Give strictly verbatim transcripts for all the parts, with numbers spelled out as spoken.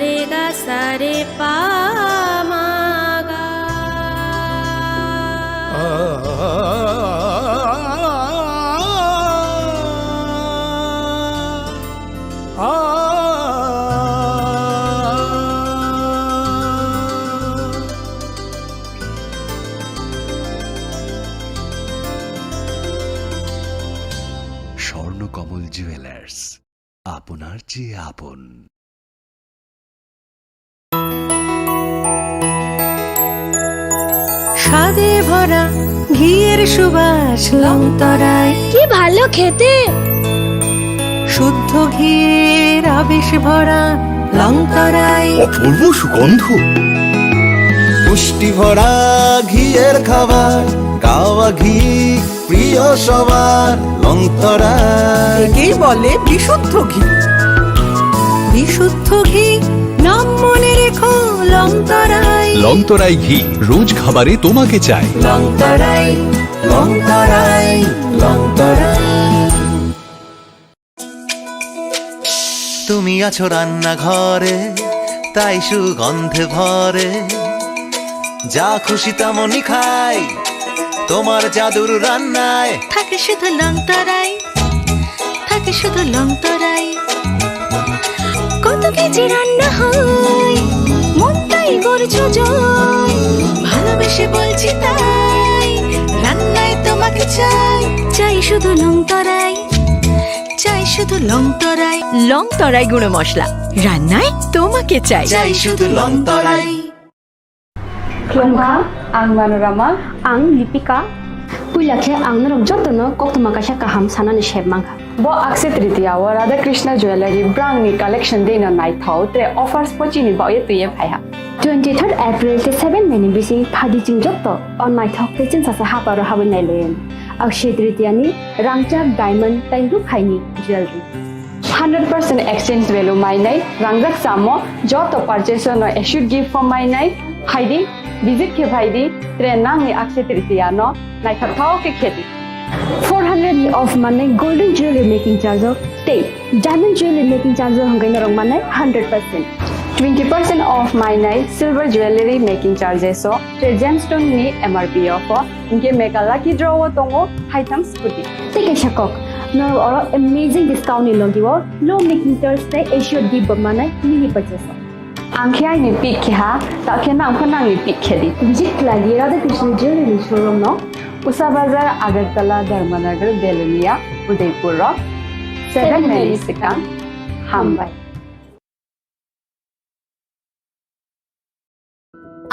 Re ga sa re pa ma ga. Swarnakamal jewellers, আপনার চেয়ে আপন। স্বাদে ভরা ঘিয়ের সুবাস লংতরাই। কি ভালো খেতে! শুদ্ধ ঘিয়ের আবেশ ভরা লংতরাই। অপূর্ব সুগন্ধ। পুষ্টি ভরা ঘিয়ের খাবার, গাওয়া ঘি প্রিয় সবার, লংতরাই। একেই বলে বিশুদ্ধ ঘি। বিশুদ্ধ ঘি, নাম মনে রেখো, লংতরাই। লংতরাই ঘি, রোজ খাবারে তোমাকে চাই। লংতরাই, লংতরাই, লংতরাই। তুমি আছো রান্নাঘরে, তাই সুগন্ধে ভরে। যা খুশি তেমনই খাই, তোমার জাদুর রান্নায়। থাকে শুধু লংতরাই, থাকে শুধু লংতরাই। কত কেজি রান্না হয়, মনটাই করছো জয়। ভালোবেসে বলছি তাই, রান্নায় তোমাকে চাই, চাই শুধু লংতরাই। চাই শুধু লংতরাই। লংতরাই গুঁড়ো মশলা, রান্নায় তোমাকে চাই। চাই শুধু লংতরাই। Khulumkha, ang Manorama. Ang Lipika. Puila khe ang norok jotono koktwma kaisa kaham sanani sep mankha. Bo Akshaya Tritiya o Radha Krishna Jewellery brangni collection dino naithok tre offers pochini baoye twiye phaiha. Twenty third April tei seven May ni bising phaidi chwng joto o naithok tei chwngsasa haparo habwi nailaiwi. Akshaya Tritiya ni rangchak diamond tei rukhaini jewellery. Hundred percent exchange value mainai, rangjak samo joto purchase no assured gift form mainai, phaidi, visit khe phaidi, tre nangni Akshaya Tritiya no naithok thao khe khedi. Four hundred ni off manai golden jewelry making charge o tei diamond jewelry making charge o hwnkhe norok manai hundred percent. Twenty percent off mainai silver jewelry making charges o tre gemstone ni M R P o pho. Hinkhe mega lucky draw o tongo haitham scooty. Tei kaisa kok, norok oro amazing discount ni logi o low making charge tei assured gift bo manai mini purchase o. Ang khe aini pick khe ha, ta khe nang pho nangni pick khe di. Visit khlai di Radha Krishna Jewelry ni showroom no. Usha Bazar, Agartala, Dharmanagar, Belonia, Udaipur o. Seven May ni swkang. Hambai.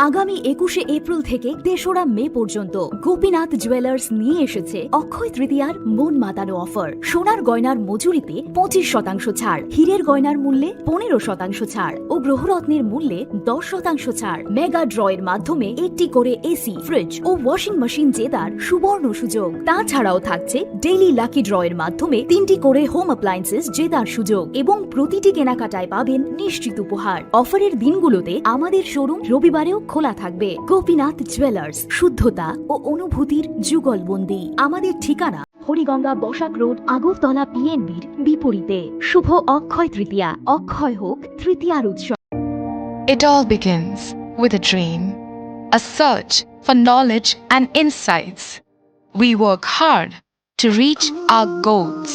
আগামী একুশে এপ্রিল থেকে তেসরা মে পর্যন্ত গোপীনাথ জুয়েলার্স নিয়ে এসেছে অক্ষয় তৃতীয়ার মন মাতানো অফার। সোনার গয়নার মজুরিতে পঁচিশ শতাংশ ছাড়, হীরের গয়নার মূল্যে পনেরো শতাংশ ছাড় ও গ্রহরত্নের মূল্যে দশ শতাংশ ছাড়। মেগা ড্রয়ের মাধ্যমে একটি করে এসি, ফ্রিজ ও ওয়াশিং মেশিন জেতার সুবর্ণ সুযোগ। তাছাড়াও থাকছে ডেইলি লাকি ড্রয়ের মাধ্যমে তিনটি করে হোম অ্যাপ্লায়েন্সেস জেতার সুযোগ এবং প্রতিটি কেনাকাটায় পাবেন নিশ্চিত উপহার। অফারের দিনগুলোতে আমাদের শোরুম রবিবারেও খোলা থাকবে। গোপীনাথ জুয়েলার্স, শুদ্ধতা ও অনুভূতির যুগলবন্দি। আমাদের ঠিকানা হরিগঙ্গা বসাক রোড, আগরতলা পিএনবির বিপরীতে। শুভ অক্ষয় তৃতীয়া, অক্ষয় হোক তৃতীয়ার উৎসব। It all begins with a dream, a search for knowledge and insights. We work hard to reach our goals.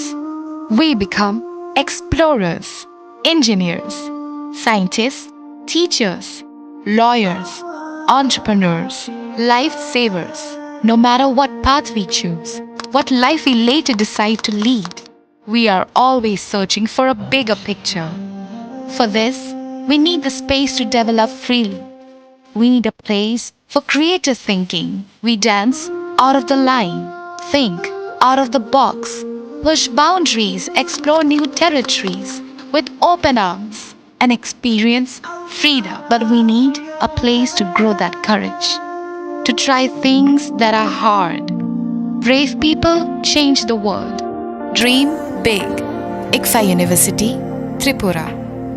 We become explorers, engineers, scientists, teachers, lawyers, entrepreneurs, lifesavers. No matter what path we choose, what life we later decide to lead, we are always searching for a bigger picture. For this, we need the space to develop freely. We need a place for creative thinking. We dance out of the line, think out of the box, push boundaries, explore new territories with open arms, and experience freedom. But we need a place to grow that courage, to try things that are hard. Brave people change the world. Dream big. ICFAI University, Tripura,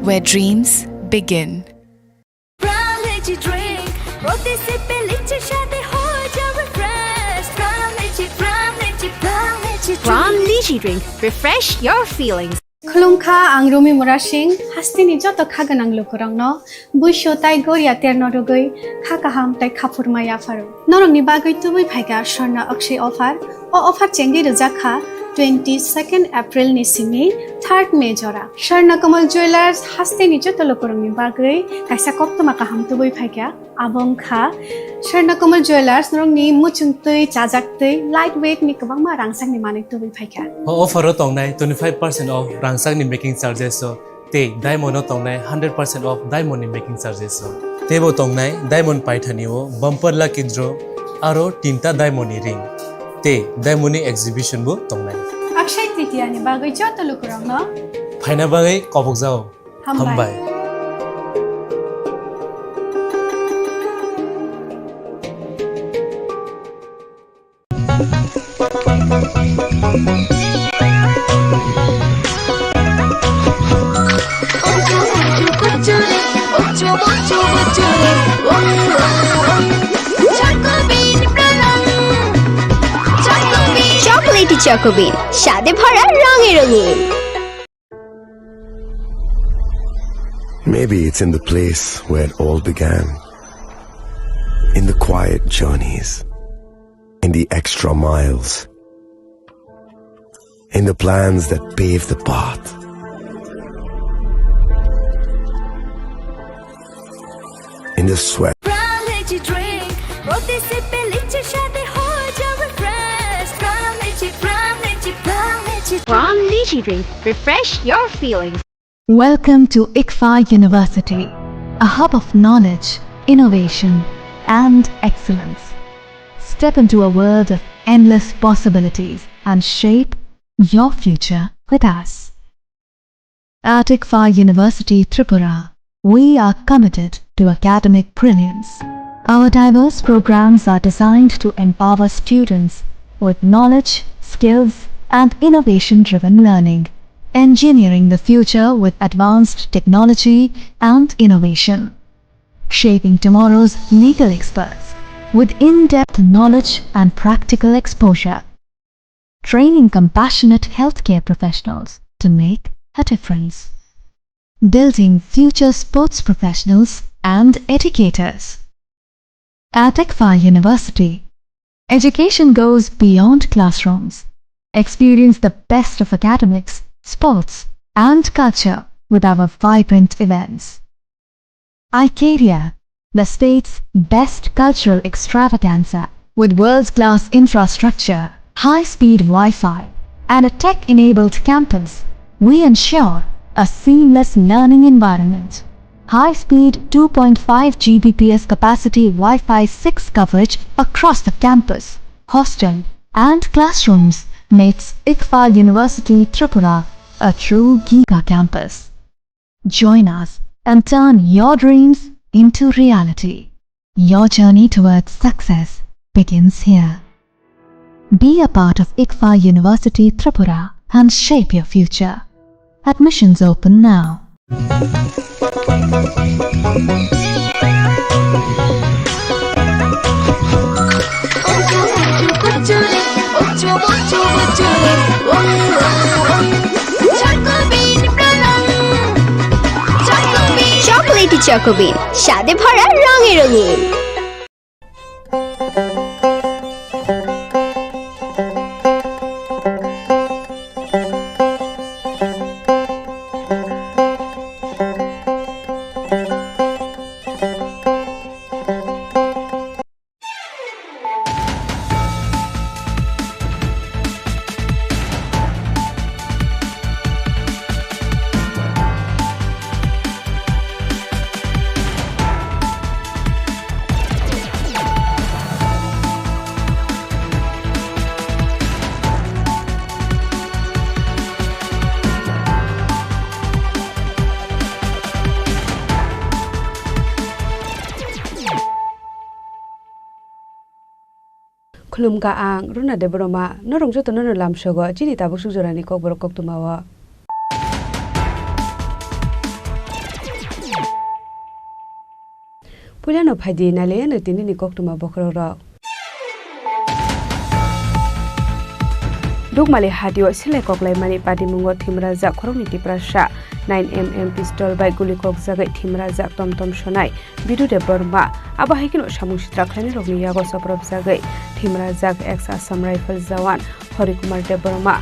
where dreams begin. Pran Lychee Drink, প্রতি সিপে লিচির স্বাদে হয়ে যাবে fresh. Pran Lychee, Pran Lychee, Pran Lychee Drink। Pran Lychee Drink, refresh your feelings. Khulumkha, ang Rumi Murasing, hasteni joto kha gwnang lukurokno buisu tai goria terno rwgwi kha kaham tai khaphurma yapharo. Norokni bagwi tubui phaikha Swarna Akshay offer. O offer chengwi rwjak kha twenty-second April ni simi third May jora. Swarna Kamal Jewellers hasteni joto lukurokni bagwi kaisa koktwma kaham tubui phaikha. Abo wngkha Swarna Kamal Jewellers, norokni muchung twi, chajak twi, light weight ni kwbangma rangchakni manwi tubui phaikha. O offer o tongnai twenty-five percent off rangchakni making charges o, tei diamond o tongnai hundred percent off diamond ni making charges o. Teibo tongnai diamond paithani o bumper lucky draw, aro tinta diamond ni ring, tei diamond ni exhibition bo tongnai. Akshay Tritiya ni bagwi joto lukurokno phaina bagwi kobokjao. Hambai. Hambai. Chocolatey Choco Bean, স্বাদে ভরা রঙে রঙিন। Maybe it's in the place where it all began. In the quiet journeys, in the extra miles, in the plans that pave the path, in the sweat. Prime Lychee drink, প্রতি সিপে লিচির স্বাদে হয়ে যাও refresh। Prime Lychee, Prime Lychee, Prime Lychee। Prime Lychee drink, refresh your feelings. Welcome to ICFAI University, a hub of knowledge, innovation, and excellence. Step into a world of endless possibilities and shape your future with us. At ICFAI University Tripura, we are committed to academic brilliance. Our diverse programs are designed to empower students with knowledge, skills, and innovation-driven learning, engineering the future with advanced technology and innovation, shaping tomorrow's legal experts with in-depth knowledge and practical exposure, training compassionate healthcare professionals to make a difference, building future sports professionals and educators. At ICFAI University, education goes beyond classrooms. Experience the best of academics, sports, and culture with our vibrant events. Icaria, the state's best cultural extravaganza, with world-class infrastructure, high-speed Wi-Fi, and a tech-enabled campus, we ensure a seamless learning environment. High-speed two point five G B P S capacity Wi-Fi six coverage across the campus, hostel, and classrooms makes ICFAI University Tripura a true giga campus. Join us and turn your dreams into reality. Your journey towards success begins here. Be a part of ICFAI University Tripura and shape your future. Admissions open now. Chocolatey Choco Bean, স্বাদে ভরা রঙে রঙিন। Khulumkha, ang Runa Debbarma, norok jotono no lamsogo chini tabuk suk jorani kokborok koktwma o. Puilano phaidi nailaiano tinini koktwma bokhorok rok. Dukmali hatio silai koklaimani patimungo thimrajak khoroknwi Tiprasa, nine M M pistol bai guli kokjagwi thimrajak Tomtom Sonai, Bidu Debbarma. Abo hai kheno samung sitra khlainairokni yago chopropjagwi thimrajak ex Assam Rifle jawan Hari Kumar Debbarma.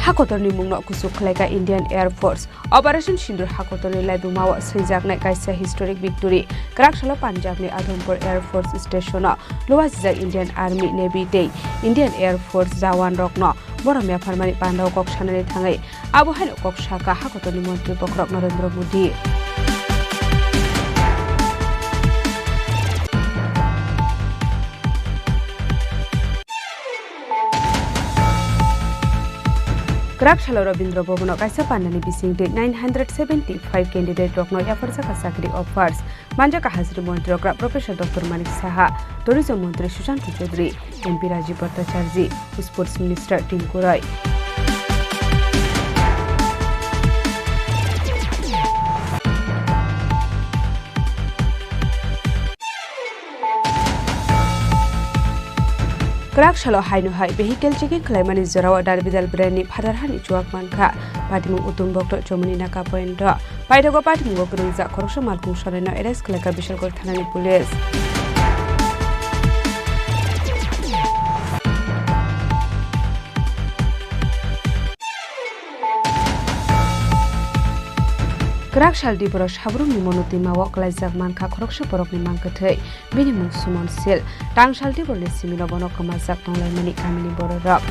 Hakotorni mungno kuchuk khlaika Indian Air Force. Operation Sindoor hakotorni laibumao swijaknai kaisa historic victory. Kwraksalo Punjabni Adhampur Air Force Stationo luajijak Indian Army, Navy tei Indian Air Force jawanrokno borom yapharmani pandao kok sanani thangwi abo haino kok saka hakotorni montri bokhorok Narendra Modi. Kwraksalo Rabindra Bhavan-o kaisa pandani bisingtwi nine hundred seventy five candidate rokno yapharjak chakri offers. Manjak hajri montri okra Professor Doctor Manik Saha, Tourism montri Sushant Chaudhary, M P Rajiv Bhattacharjee, Sports Minister Tinku Roy. Kwraksalo haino hai vehicle checking khlaimani jorao Darbidal brand ni phatar hani chuak mankha. Patimung Utum Bokto Chomoni Naka Point o. Paithago patimungo kwrwngjak khoroksa malkhung sonaino arrest khlaikha Bishalgarh thanani police. Kwraksal Diporo Sabrumni Monotwima o klaijak mankha khoroksa borokni mang kwthwi. Bini mung Suman Sil. Tangsal Tiborni simino bono kwmajak tonglaimani kamini bororok.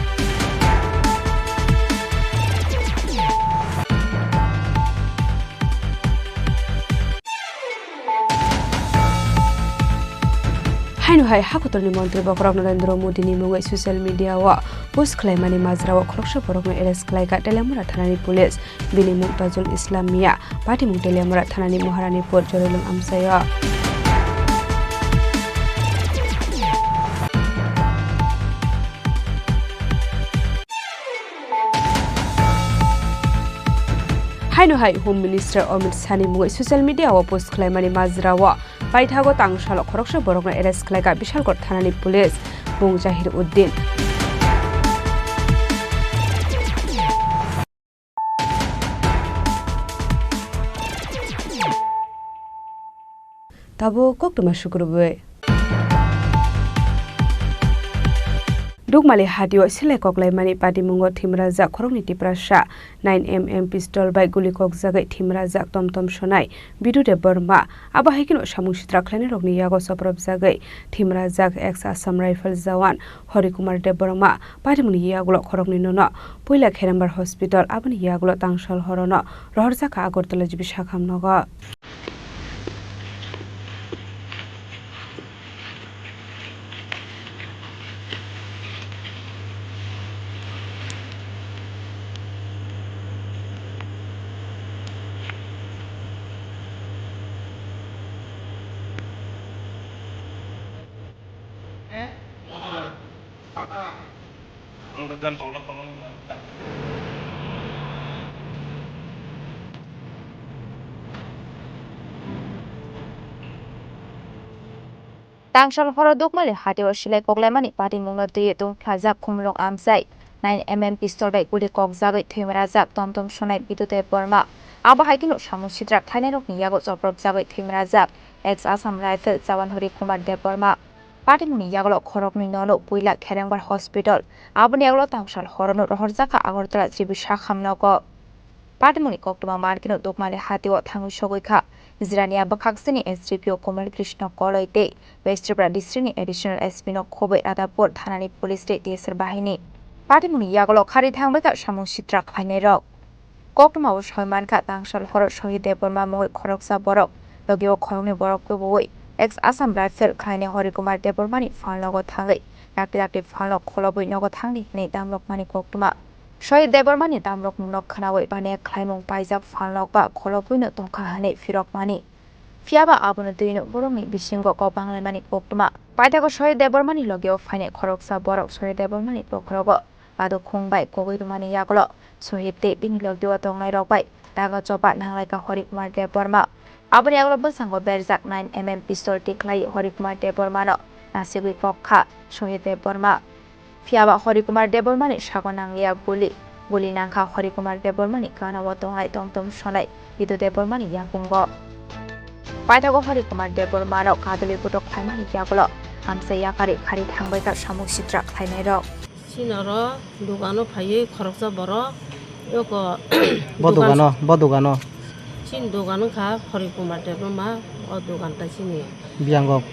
Haino hai hakotorni montri bokhorok Narendra Modini mungwi social media o post khlaimani majra o khoroksa borokno arrest khlaikha Teliamura thanani police. Bini mung Tajul Islam Mia, patimung Teliamura thanani Maharanipur Jorailung amchaio. Haino hai Home Minister Amit Shahni mungwi social media o post khlaimani majra o paithago tangsalo khoroksa borokno arrest khlaikha Bishalgarh thanani police, mung Jahir Uddin. Tabuk koktwma sukrubwi. Dukmali hatio silai koklaimani patimungo thimrajak khoroknwi Tiprasa, nine M M pistol bai guli kokjagwi thimrajak Tomtom Sonai, Bidu Debbarma. Abo hai kheno samung sitra khlainairokni yago chopropjagwi thimrajak ex Assam Rifle jawan Hari Kumar Debbarma. Patimungni yagulo khoroknwi nono puila Kherengbar Hospital, aboni yagulo tangsal horono rohorjakha Agartala G B sakham nogo. Tangsal horo Dukmali hatio silai koklaimani patimungno twiwi tongkhlajak khumulwng amchai, nine M M pistol bai guli kokjagwi thwimarajak Tomtom Sonai Bidu Debbarma. Abo hai kheno samung sitra khlainairokni yago chopropjagwi thwimarajak ex Assam Rifle jawan Hari Kumar Debbarma. Patimungni yagulo khoroknwi nono puila Kherengbar Hospital, aboni yagulo tangsal horono rohorjakha Agartala G B sakham nogo. Patimungni koktwma mankhe no Dukmali hatio thangwi sogwi kha. Jirania bwkhaksini S D P O Komal Krishna Koloi tei West Tripura district ni additional S P no khobwi Radhapur thanani police tei T S R bahini. Patimungni yagulo khari thangbai kha samung sitra khlainairok. Koktwmao soi mankha, tangsal horo Sohit Debbarma mungwi khoroksa borok, logio khoroknwi borok tubuwi ex Assam Rifle khlainai Hari Kumar Debbarmani phalnogo thangwi dakti dakti phalno kholobwi nogo thangdi hwnwi damrokmani koktwma. Sohit Debbarmani damrokmungno khwnawi baniya khlaimung paijak phalnok ba kholobwino tongkha hwnwi phirokmani. Phiyaba abono twino borokni bisingo kok banglaimani koktwma. Paithago Sohit Debbarmani logio phainai khoroksa borok Sohit Debbarmani bokhorogo badukhung bai kogwi rwmani yagulo Sohit tei bini logio tongnairok bai Daga choba nanglaikha Hori Kumar Debbarma. Aboni yagulo bwskango berjak nine M M pistol tikhlai Hori Kumar Debbarmano nasigwi kok kha Sohit Debbarma. Phiyaba Hori Kumar Debbarmani sago nangya guli. Guli nangkha Hori Kumar Debbarmani ganao tongnai tomtom sonai Bidu Debbarmani yakungo. Paithago Hori Kumar Debbarmano kadulwi butok phaimani yagulo hamsa yakarwi khari thangbaikha samung sitra khlainairok. Chini oro dogano phaiwi khoroksa borok eko Bo dogan dogano, bo dogano. Chini dogan wngkha Hori Kumar Debbarma, o dogan ta chini. Biyang kok.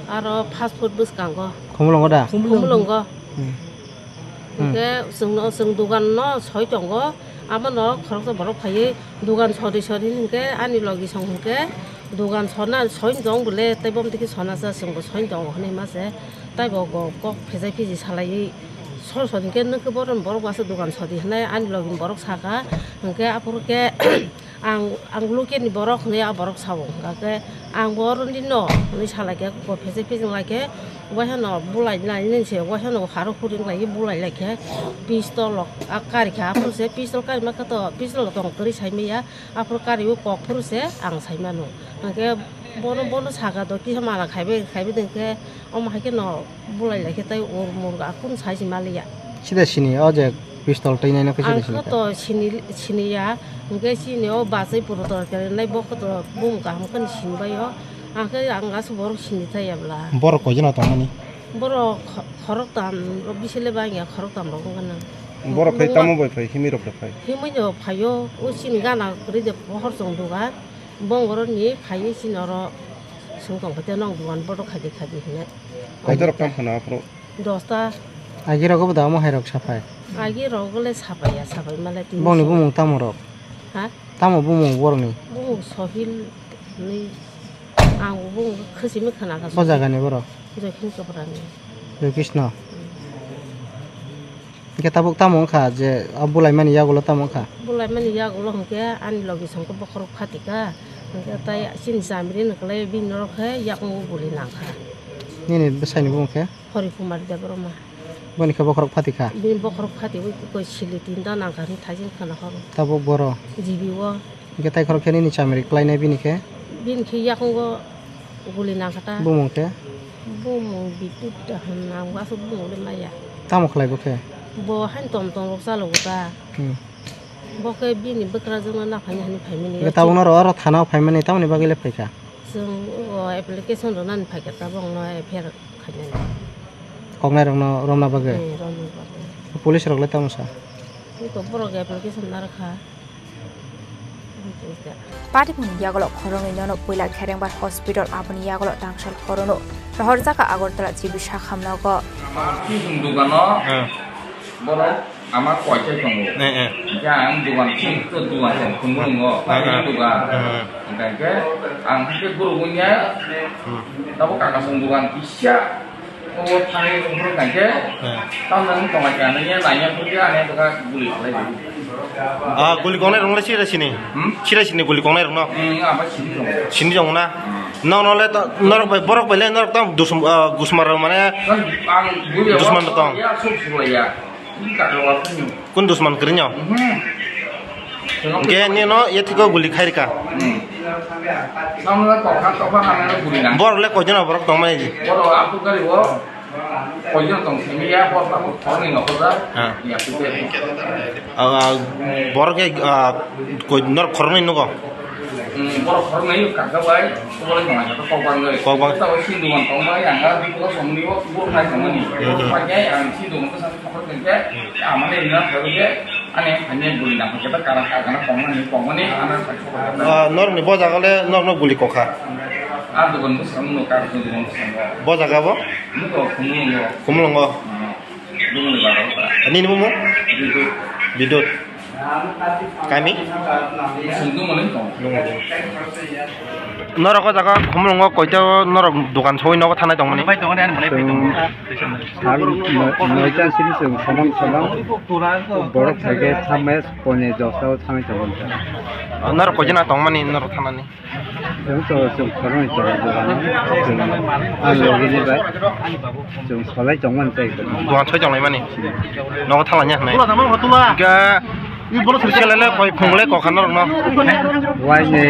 Aro fast food bwskango. Khumulwngo da? Khumulwngo. Hmm. Hmm. Hinkhe chwngno, chwng dogan no soi tongo. Abono khoroksa borok phaiwi dogan sori sori hinkhe ani logi song hinkhe dogan sona soi tong bole tei bom tiki sona sa chwngbo soi tongo hinui ma se. Taibo go kok phejai phiji salaiwi sor sor hinkhe nokhe bohrokni borok uansuk dogan sodi hinui ani logini borok saka. Hinkhe aphuru khe ang, ang lukeni borok hinui a borok sao. Hinkhe ang bo oroni no hinui salaikhe kok phejai phiji wnglaikhe uaisano bulai nai nini se uaisano haro huri wnglaikhe bulai laikhe pistol rok a karikha. Aphuru se pistol karima khe to pistol tong kwrwi saimanya. Aphuru kariwi kok phuru se ang saimano. Hinkhe bono, bono saka do kisa mala khaibai, khaibai de hinkhe omo hai kheno bulai lai khe tei ur mur ga kunu sai se maliya. Sida sini o je pistol twi naino khe sida sini kha? Ang khe to sini, siniya. Hinkhe chini o bachai puro torkhe nai bo khe to bumung kaham kheno sinibai o. Ang khe ang aswk borok sini thaiya bwla. Borok koi jona tongmani? Borok kho-, khoroktam, bisile bangya khoroktam rok wngkha nang. Borok khai tamo bai phai, himwi rok bai phai? Himwi no phaio, o chini gana kwrwi de pohor chong duga. Bongoroni phaiwi chini oro swng tong khe, "Nong dugan bodo khaidi khaidi," hinwi. Koita rok tam khana aphuru? Dosta. Agi rogo bo da omo hai rok saphai? Agi rogo le saphaiya, saphai male tini. Bongni bumung tamo rok? Ha? Tamo bumung borokni? Bumung Sohil hinwi. Ang bo bumung khasimi khana kha. Bo jagani borok? Joykin Kaprani. Joykisno? Hinkhe tabuk tamo wngkha je o bulaimani yagulo tamo wngkha? Bulaimani yagulo hinkhe ani logi songkhe bokhorok phatika. Hinkhe tai chini jamiri ni kwlai bini norok khe yakung guli nangkha. Nini bwsaini bumung khe? Hori Kumar Debbarma. Boni khe bokhorok phatikha? Bini bokhorok phati ui koi sili tinta nangkha hwnwi thaising khana horo. Tabuk boro? G B o. Hinkhe tai khorok khe nini chamiri klainai bini khe? Bini khe yakungo guli nangkha ta. Bumung khe? Bumung Bitut da hwn nang aswk bumung le maya. Tamo khlai bo khe? Bo hain tom tom rok chalogo ta. Hmm. Bo khe bini bwkrajwkno naphani hwnwi phaimani. Hinkhe tabukno oro thana o phaimani tamoni bagwi le phaikha? Chwng o application rwnani phaikha tabukno F I R khainani. Koknairokno romna bagwi? Eh, romna bagwi. Police rok le tamo sa? Eko borok application narwkha. Patibuni yagulo khoroknwi nono puila Kherengbar Hospital, aboni yagulo tangsal horono rohorjakha Agartala G B sakhamnogo. Ama chini dogano borok ama koichai tongo. Eh, eh. Hinkhe ang dogan sing to dogan sing khumulwngo, eh, eh, paithago dogan. Eh, eh. Hinkhe ang hinkhe gurugwi ya, hmm, tabuk kakasong dogan kisa, o thani rok hinkhe, eh, tamni tongla khe ano ya naiya phuru ya ani dogan guli khlai di. Ah, guli kongnai rong le sira sini? Hmm? Sira sini guli kongnai rong no? Hmm, ama sini rong. Sini rong na? Hmm. Nong no le to, norok bai, borok bai le norok tamo dusum-, ah, gusmar rok mane. Kan ang guli dusman rok tong. Ya, suk suk ya. Kun dusman kwrwino? Hwnkhe nino yethiko guli khairika. Borok le koijon borok tongmani? Ha. Ah, ah, borok khe, ah, koi norok khoroknwi nugo? Hmm, borok khoroknwi kaka bai, borok nang kaka kok bangwi. Kok bang. Tabo sindhu man tong bai, ang a bikla songni o, borok nai tongmani. Hmm, hmm. Paikhe ang sindhu man bwsa khorok tongkhe, amani ina khorok khe, ani phanya guli nang khe ta kara kaka na tongmani, tongmani, ana. Ah, norokni bo jaga le norokno guli kokha? A dogan bwskango, kara dogan bwskango. Bo jaga bo? Nugo, khumulwngo. Khumulwngo? Hmm. Nini bumung? Bidut. Bidut. Kami? Norok o jaga Khumulwngo koita norok dogan soi nogo thanai tongmani? Chwng sal noi-, noita sini chwng somon somon borok phaikhe thamai pone dosta o thanai tongo. Norok koijana tongmani norok thanani? Chwng to chwng khoroknwi tongo dogano. Chwng ani logini bai chwng solai tongmani tei. Dogan soi tonglaimani? Nogo thalanya hwnwi. Hinkhe Selele koi phungle kokha norokno. Waini,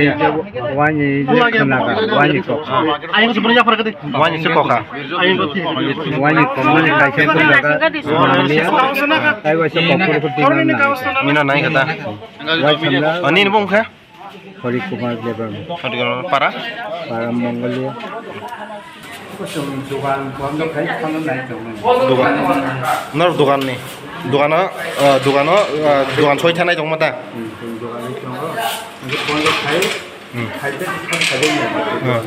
waini je khnaga, waini kokha. Waini se kokha. Waini kokmani kaisa khnaga. Taibo se kokha. Mina nai kata. Waisana. Ani ni bung khe? Hari Kumar Debbarma. Hari Kumar para? Para Mongolia. Dogan bondo khai, khano nai tongmani. Dogan. Nor dogan ni. Dogano, ah, dogano, ah, dogan soi thanai tongma ta? Hmm, dogan ni tongo. Bondo khai. Hmm. Khai te khai khai ni. Hmm.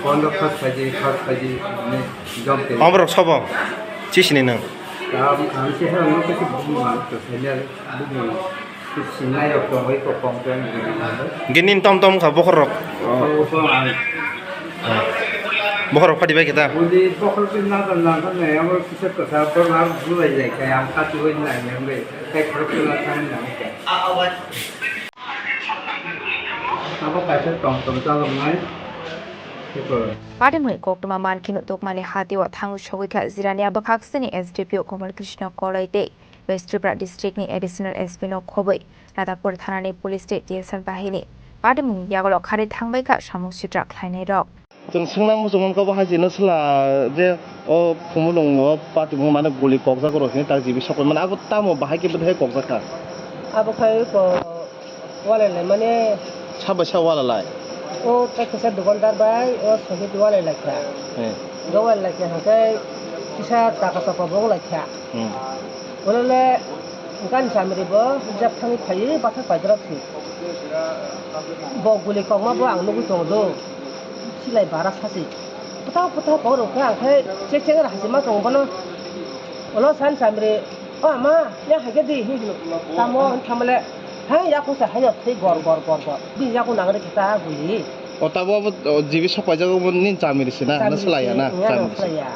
Bondo khai khai khai ni jom te. Omrok sobo. Chisini nang. Am, am se ha no ke bumang to khai ni bumang. Hwnkhe nini tom tom kha bokhorok? Bokhorok phadi bai khe ta? Patimwi koktwma mankhe no tokmani hatio thangwi sogwi kha Jirania bwkhaksini S D P O Komal Krishna Koloi tei West Tripura district ni additional S P no khobwi Radhapur thanani police tei T S R bahini patimungni yagulo kharwi thangbai kha samung sitra khlainai rok. Chwng swngna muchungmani kabo hai chino swla je o Khumulwngo patimung mane guli kokjago rok hini tak jibi sokoi mane abo tamo bahai khe bwthai kokjak kha? Abo khai ko walai lai mane. Sabo sa walai lai? O tei kisa dukandar bai o sohit walai lai kha. Eh. Ro walai lai kha hwnkhe kisa taka taka bo walai kha. Hmm. Bolole gani samiri bo rijak thangwi phaiwi bathak paidorok si. Bo guli kokma bo ang nugwi tongo do. Silai bara sasi. Pwthao pwthao kok rok khe ang khe chek chek ra hachima tongo bono. Olo san samiri, "O ama, ya hai khe di," hinwi hino. Tamo hinwi thamale, "Hai yaku sa haino thwi gor gor gor gor." Bini yaku nang rikhe ta guli. O tabo abo, o, jibi sok paijak obo nini chamiri se na, na chamiri se, swlaiya na, iya, chamiri se. Swlaiya.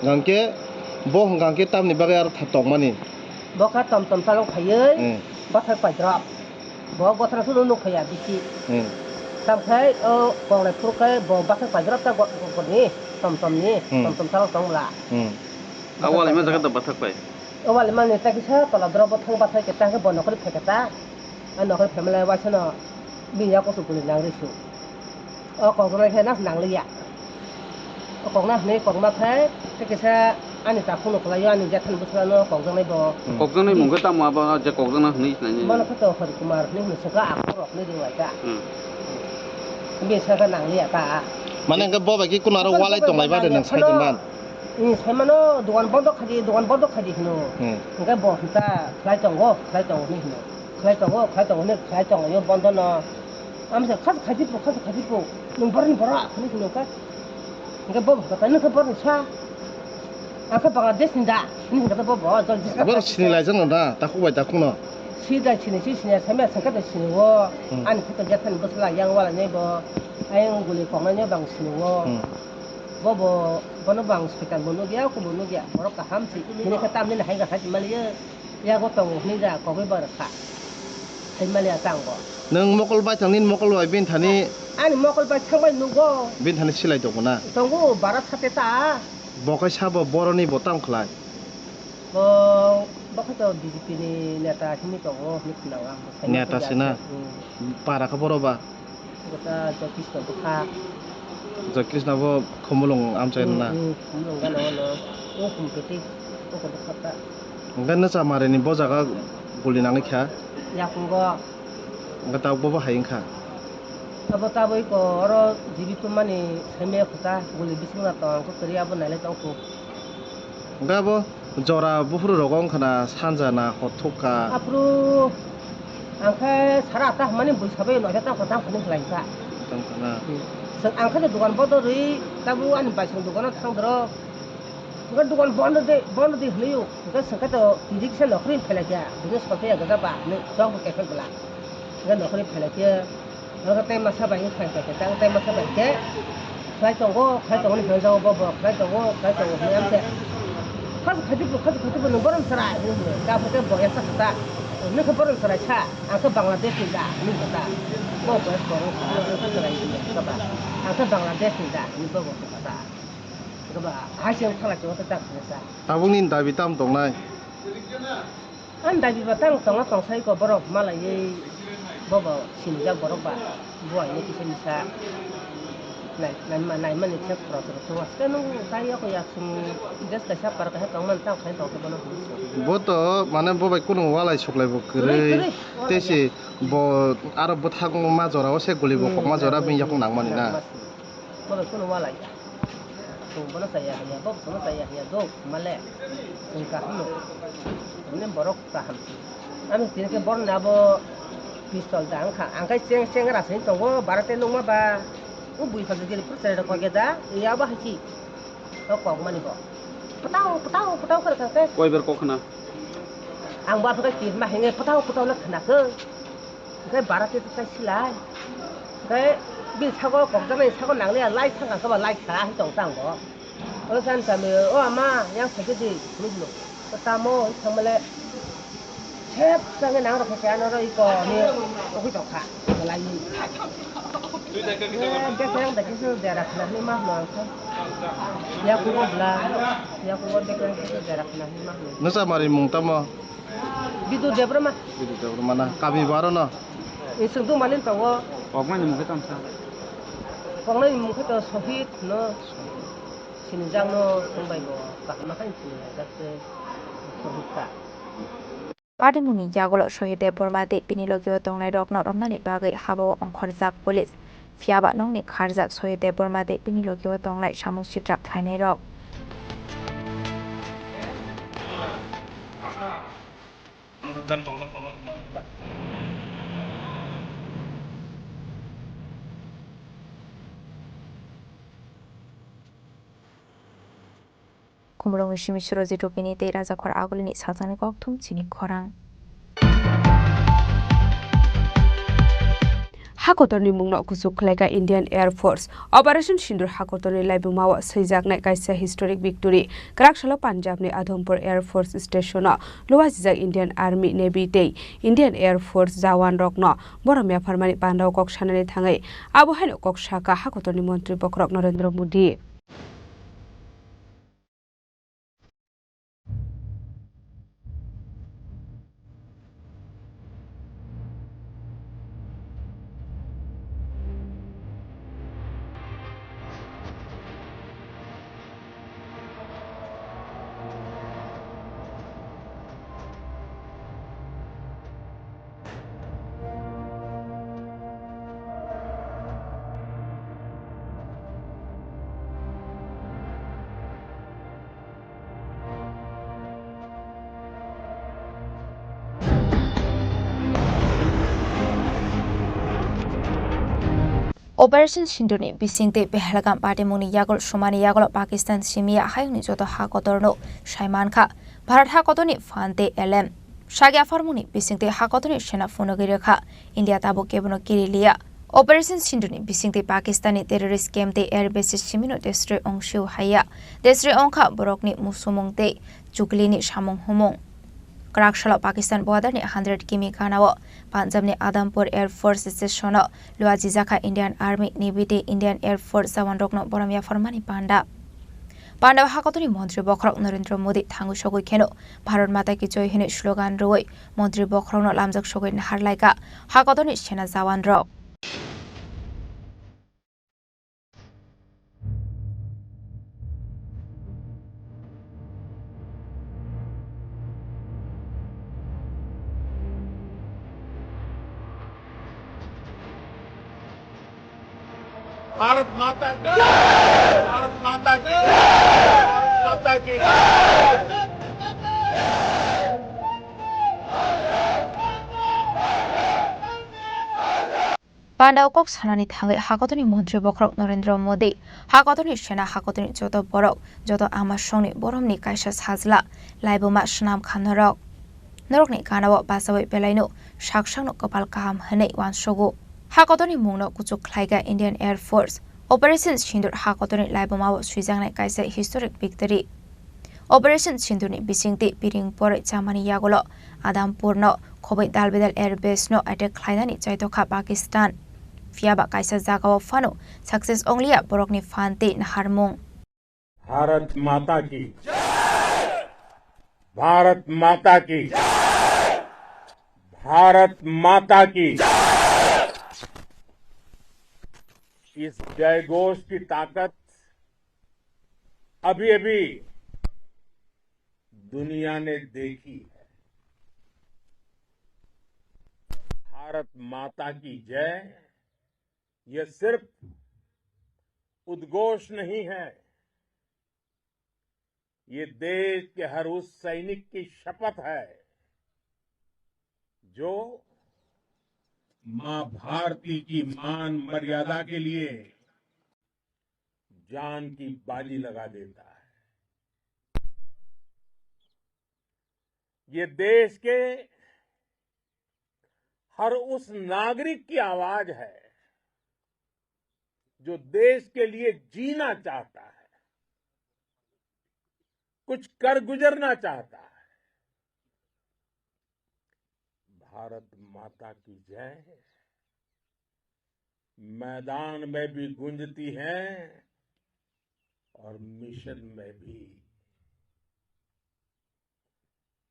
Hwnkhe bo hwnkha khe tamni bagwi aro tha tongmani? Bo kha tom tom chalok phaiwi, hmm, bathak paidrop. Bo bothra suno nuk phaiya bisi. Hmm. Tamkhai o konglai phuru khe bo bathak paidrop ta go-, go-, goni, tom tom ni, hmm, tom tom chalok tong bwla. Hmm. A walai ma jaga da bathak pai? O walai mani ta kisa tola drop bo thang bathak khe ta khe bo nokhorwi phai khe ta. A nokhorwi phaimale waisano bini yakoso guli nang rw su. O kokjaknai khe nas nangliya. O kokna hwnwi kokma khe, tei kisa ani takhukno kwlaio, ani jethani bwskango kokjaknai bo. Hmm. Kokjaknai mung khe tamo abo je kokjakna hwnwi sinai? Bono khe to Hari Kumar hwnwi hino swkha, akhorrok hwnwi ringlaikha. Hmm. Bini swkha nangliya ta. Mane hwnkhe bo bai khe kuno aro walai tonglai ba de nwng sai tongban? Saimano, dogan bondo khaidi, dogan bondo khaidi hino. Hmm. Hwnkhe bo hwnta khlai tongo, khlai tongo hwnwi hino. Khlai tongo, khlai tongo hwnwi khlai tongo, yo bondo no. Amsa khas khaidi po, khas khaidi po. Nwng borok ni borok, hwnwi hino khe. Hwnkhe bo hwnkha ta, "Nwng khe borok ni sa? Ang khe Bangladesh ni da," hwnwi hwnkha ta bo, bo jol jis. Borok sini lai jano da, takhuk bai takhuk no. Si da sini, si sini, samya sangkha da sini o. Hmm. Ani khe to jethani bwsla yang wala nai bo. Ayang guli koknai no bang sini o. Hmm. Bo bo, bono bang soitan bo nugya, kubo nugya, borok kaham si. Hini khe tamni hai ga hai si maliya. Yago tongo hwnwi da kogwi ba rwkha. Hai maliya ta ang bo. Nwng mokol bai thang, nini mokol bai bini thani? Ani mokol bai thang bai nugo. Bini thani silai tongo na? Tongo, bara sate ta. Bo khai sabo boroni bo tamo khlai? Bo, bo khai to B J P ni neta hwnwi tongo hwnwi khna ang bo. Neta se na? Hmm. Para khe boro ba? Kota Joy Krishna bwkha. Joy Krishna bo Khumulwng amchai na? Hmm, hmm, Khumulwng gana o no. O Khumtoti, o kota kota. Hwnkhe nwcha marini bo jaga guli nangwi kha? Yakungo. Hwnkhe tabuk bo bo hai wngkha? Abo tabuk iko oro jibi tumani saimaya khuta guli bising na tong ang khe kwrwi abo nailai tong kho. Hwnkhe abo jora buphuru rogo wngkha na sanja na hor thuk kha? Aphuru ang khe sara atta hwnmani bui sabai noisa ta hota hwnwi khlai kha. Tong kha na? Hmm. Swk ang khe dogan bodo rwi tabuk ani baisong dogano thang doro. Hwnkhe dogan bondo de, bondo de hwnwi o. Hwnkhe swngkhe to twi kisa nokhorwi phailai kha. Business kok khe ya gada ba hwnwi chok bo kephek bwla. Hwnkhe nokhorwi phailai khe. Oro tei masa bai wng phai khe, tei masa bai khe khlai tongo, khlai tongo ni hwnwi jago bo, bo khlai tongo, khlai tongo hwnwi ang khe, "Khasi khaidi bo, khasi khaidi bo, nwng borom chwrai," hwnwi hino. Khe abo khe bo yaksa kha ta, "Nwng khe borom chwrai sa, ang khe Bangladesh ni da," hwnwi kha ta. Bo bo borom chwrai hwnwi kha ta, "Ang khe Bangladesh ni da," hwnwi bo bo kha ta. Khe ba hai se wng thalai tongo ta khe sa. Tabukni dabi tamo tongnai? Ang dabi ba tang tongo tong sai ko borok malaiwi bobo sinijak borok ba buai ni kisa misa nai nai ma nai mani kisa khorok rok tongo. Hwnkhe nwng tai yako ya chwng des kaisa par kaisa tong mani tang khai tong khe bono hwnwi song. Bo to mane bo bai kunu walai suklai bo kwrwi, kwrwi, kwrwi, walai tei ya. Se bo aro bwthakma jora o se guli bo hmm, kokma jora hmm, bini yakung hmm, nang mani hmm, na. Bobo kunu walai ya. Chwng bono chaya hinya, bobo chwngno chaya hinya, dok male. Chwng kaham no. Mane borok kaham. Ami tini khe borok ni abo pistol da wngkha. Ang khe cheng cheng ra sini tongo, bara tei nukma ba. O bui phalsa giri phuru chwrai rok koi khe da, ya bo hai si. O kok mani bo. Pwtao, pwtao, pwtao khe rwkha khe. Koi ber kok khna? Ang bo aphuru khe kirma hinge pwtao, pwtao le khna khe. Hwnkhe bara tei tai silai. Hwnkhe bini sago kokjaknai sago nangliya light thangkha khe ba light kha hai tong tang bo. O san kami o ama yang sai khe di hwnwi hino. O tamo thangmale sep changwi nang rok khe ano ro iko ni ugui tong kha. Belai ni. Eh, bek yang bai khe se dera khna hwnwi ma hwno ang khe. Yakubo bla, yakubo bek yang khe se dera khna hwnwi ma hwno. Nwsa mari mung tamo? Bidu Debbarma. Bidu Debbarma na. Kami baro no? Isuk du malin tongo. Koknai ni mung khe tamo sa? Koknai ni mung khe to Sohit no. Sinijak no tongbai bo. Kaham ma khe sinijak se Sohit ka. Patimungni yagulo Sohit Debbarma tei bini logio tongnairokno romnani bagwi habao ongkhorjak police. Phiyaba nokni kharjak Sohit Debbarma tei bini logio tongnai samung sitra khlainairok. Khumulwngni simi Surojit Rupini tei Rajakhor Agulini sajani kokthum chini khorang. Hakotorni mungno kuchuk khlaika Indian Air Force. Operation Sindoor hakotorni laibumao swijaknai kaisa historic victory. Kwraksalo Punjabni Adhampur Air Force Stationo luajijak Indian Army, Navy tei Indian Air Force jawanrokno borom yapharmani pandao kok sanani thangwi abo haino kok saka hakotorni montri bokhorok Narendra Modi. Operation Sindoorni bisingtwi Pahalgam patimungni yagul sumani yagulo Pakistan simiya hayungni joto ha kotorno sai mankha. Bharat ha kotorni phan tei elem. Sagi apharmungni bisingtwi hakotorni sena phunugwi rwkha, India tabuk kebono kiri liya. Operation Sindoorni bisingtwi Pakistanni terrorist camp tei air base simino destroy ongsio haiya. Destroy ongkha borokni musumung tei chuklini samung humung. Kwraksalo Pakistan borderni hundred kimi ganao Punjabni Adhampur Air Force Stationo luajijakha Indian Army, Navy tei Indian Air Force jawanrokno borom yapharmani panda. Pandao hakotorni montri bokhorok Narendra Modi thangwi sogwi kheno Bharat Mata Ki Jai hwnwi slogan rwui montri bokhorokno lamjak sogwi naharlaikha hakotorni sena jawanrok. Bharat माता की जय! भारत माता की जय! भारत माता की जय! Pandao kok sanani thangwi hakotorni montri bokhorok Narendra Modi, hakotorni sena, hakotorni joto borok, joto ama songni boromni kaisa sajla, laibuma swnam kha norok. Norokni ganao bachaui belaino sak sakno kwpal kaham hwnwi uansugo. Hakotorni mungno kuchuk khlaikha Indian Air Force. Operation Sindoor hakotorni laibumao swijaknai kaisa historic victory. Operation Sindoorni bisingtwi piring poroi chamani yagulo Adhampurno khoboi dalbidal air base no attack khlainani chaitokha Pakistan. Phiyaba kaisa jagao phano success ongliya borokni phan tei naharmung. Bharat माता की जय! भारत माता की जय! भारत माता की। इस जयघोष की ताकत अभी अभी दुनिया ने देखी है। भारत माता की जय, यह सिर्फ उद्घोष नहीं है, ये देश के हर उस सैनिक की शपथ है जो मां भारती की मान मर्यादा के लिए जान की बाजी लगा देता है। ये देश के हर उस नागरिक की आवाज है जो देश के लिए जीना चाहता है, कुछ कर गुजरना चाहता है। भारत माता की जय मैदान में भी गूंजती है और मिशन में भी।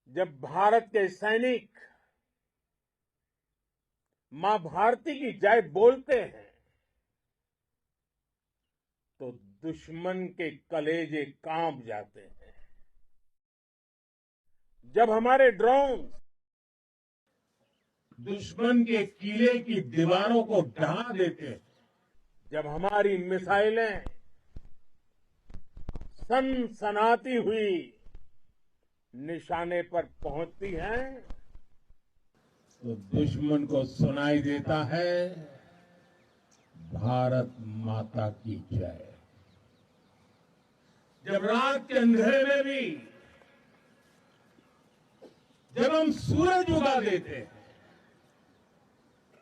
जब भारत के सैनिक मां भारती की जय बोलते हैं, तो दुश्मन के कलेजे कांप जाते हैं। जब हमारे ड्रोन दुश्मन के किले की दीवारों को ढहा देते हैं, जब हमारी मिसाइलें सनसनाती हुई निशाने पर पहुंचती हैं, तो दुश्मन को सुनाई देता है, भारत माता की जय। जब रात के अंधेरे में भी जब हम सूरज उगा देते हैं,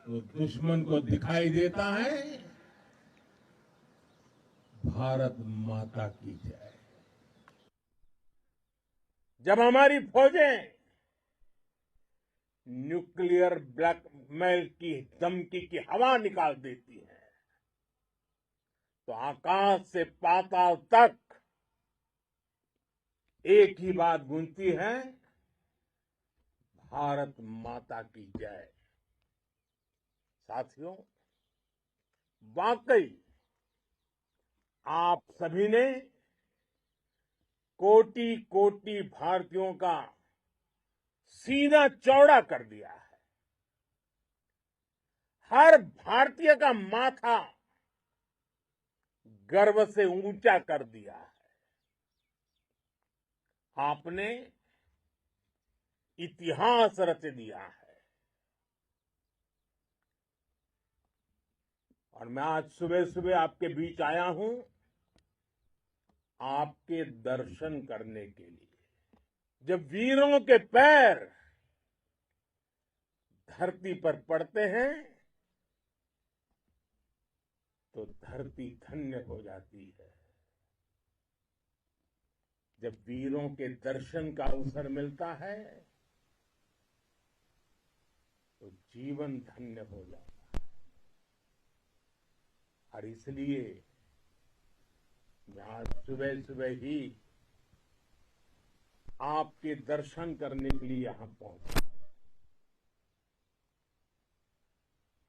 तो दुश्मन को दिखाई देता है, भारत माता की जय। जब हमारी फौजें न्यूक्लियर ब्लैकमेल की धमकी की हवा निकाल देती हैं, तो आकाश से पाताल तक एक ही बात गूंजती है, भारत माता की जय। साथियों, वाकई आप सभी ने कोटि कोटि भारतीयों का सीना चौड़ा कर दिया है। हर भारतीय का माथा गर्व से ऊंचा कर दिया है। आपने इतिहास रच दिया है। और मैं आज सुबह सुबह आपके बीच आया हूं, आपके दर्शन करने के लिए। जब वीरों के पैर धरती पर पड़ते हैं, तो धरती धन्य हो जाती है। जब वीरों के दर्शन का अवसर मिलता है, तो जीवन धन्य हो जाता है। और इसलिए मैं आज सुबह सुबह ही आपके दर्शन करने के लिए यहां पहुंचा।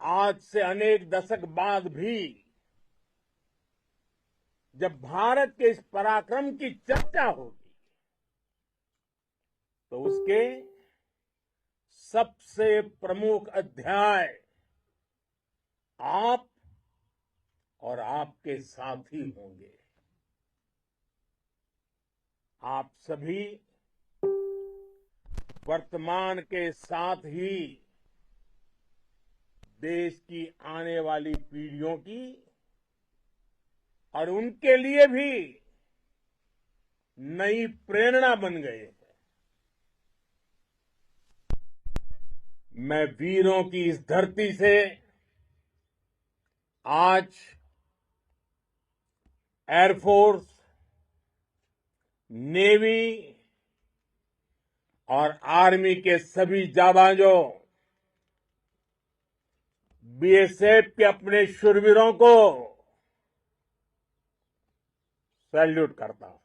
आज से अनेक दशक बाद भी जब भारत के इस पराक्रम की चर्चा होगी, तो उसके सबसे प्रमुख अध्याय आप और आपके साथी होंगे। आप सभी वर्तमान के साथ ही देश की आने वाली पीढ़ियों की और उनके लिए भी नई प्रेरणा बन गए हैं। मैं वीरों की इस धरती से आज एयरफोर्स, नेवी और आर्मी के सभी जाबाजों, बीएसएफ के अपने शूरवीरों को सैल्यूट करता हूं।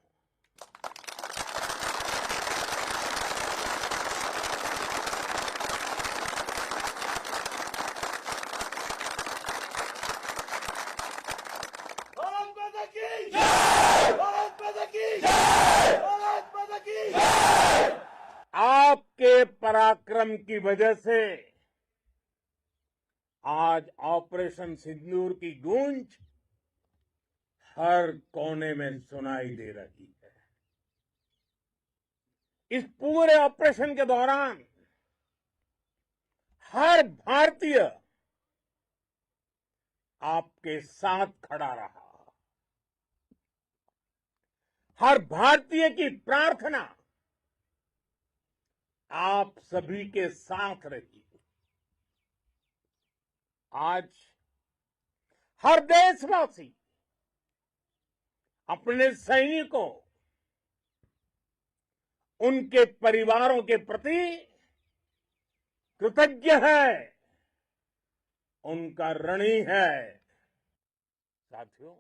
की वजह से आज ऑपरेशन सिंदूर की गूंज हर कोने में सुनाई दे रही है। इस पूरे ऑपरेशन के दौरान हर भारतीय आपके साथ खड़ा रहा। हर भारतीय की प्रार्थना आप सभी के साथ रही। आज हर देशवासी अपने सैनिकों, उनके परिवारों के प्रति कृतज्ञ है, उनका ऋणी है। साथियों,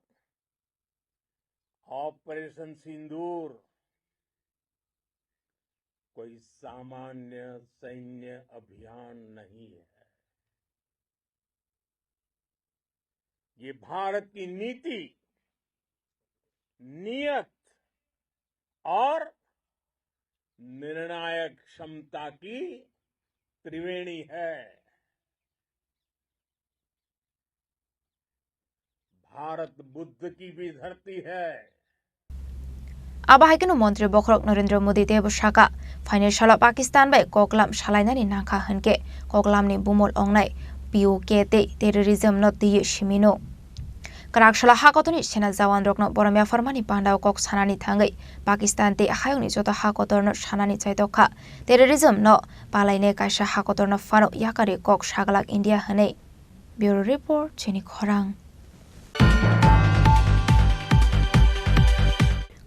ऑपरेशन सिंदूर कोई सामान्य सैन्य अभियान नहीं है। ये भारत की नीति, नियत और निर्णायक क्षमता की त्रिवेणी है। भारत बुद्ध की भी धरती है। Abo hai kheno Montri bokhorok Narendra Modi teibo saka, phainai salo Pakistan bai koklam salainani nangkha hinkhe koklamni bumol ongnai P O K tei terrorism no twiwi simino. Kwrak salo hakotorni sena jawan rokno borom yapharmani pandao kok sanani thangwi Pakistan tei hayungni joto hakotorno sanani chaitokha, terrorism no palainai kaisa hakotorno phano yakarwi kok saglak India hwnwi. Bureau Report, Chini Khorang.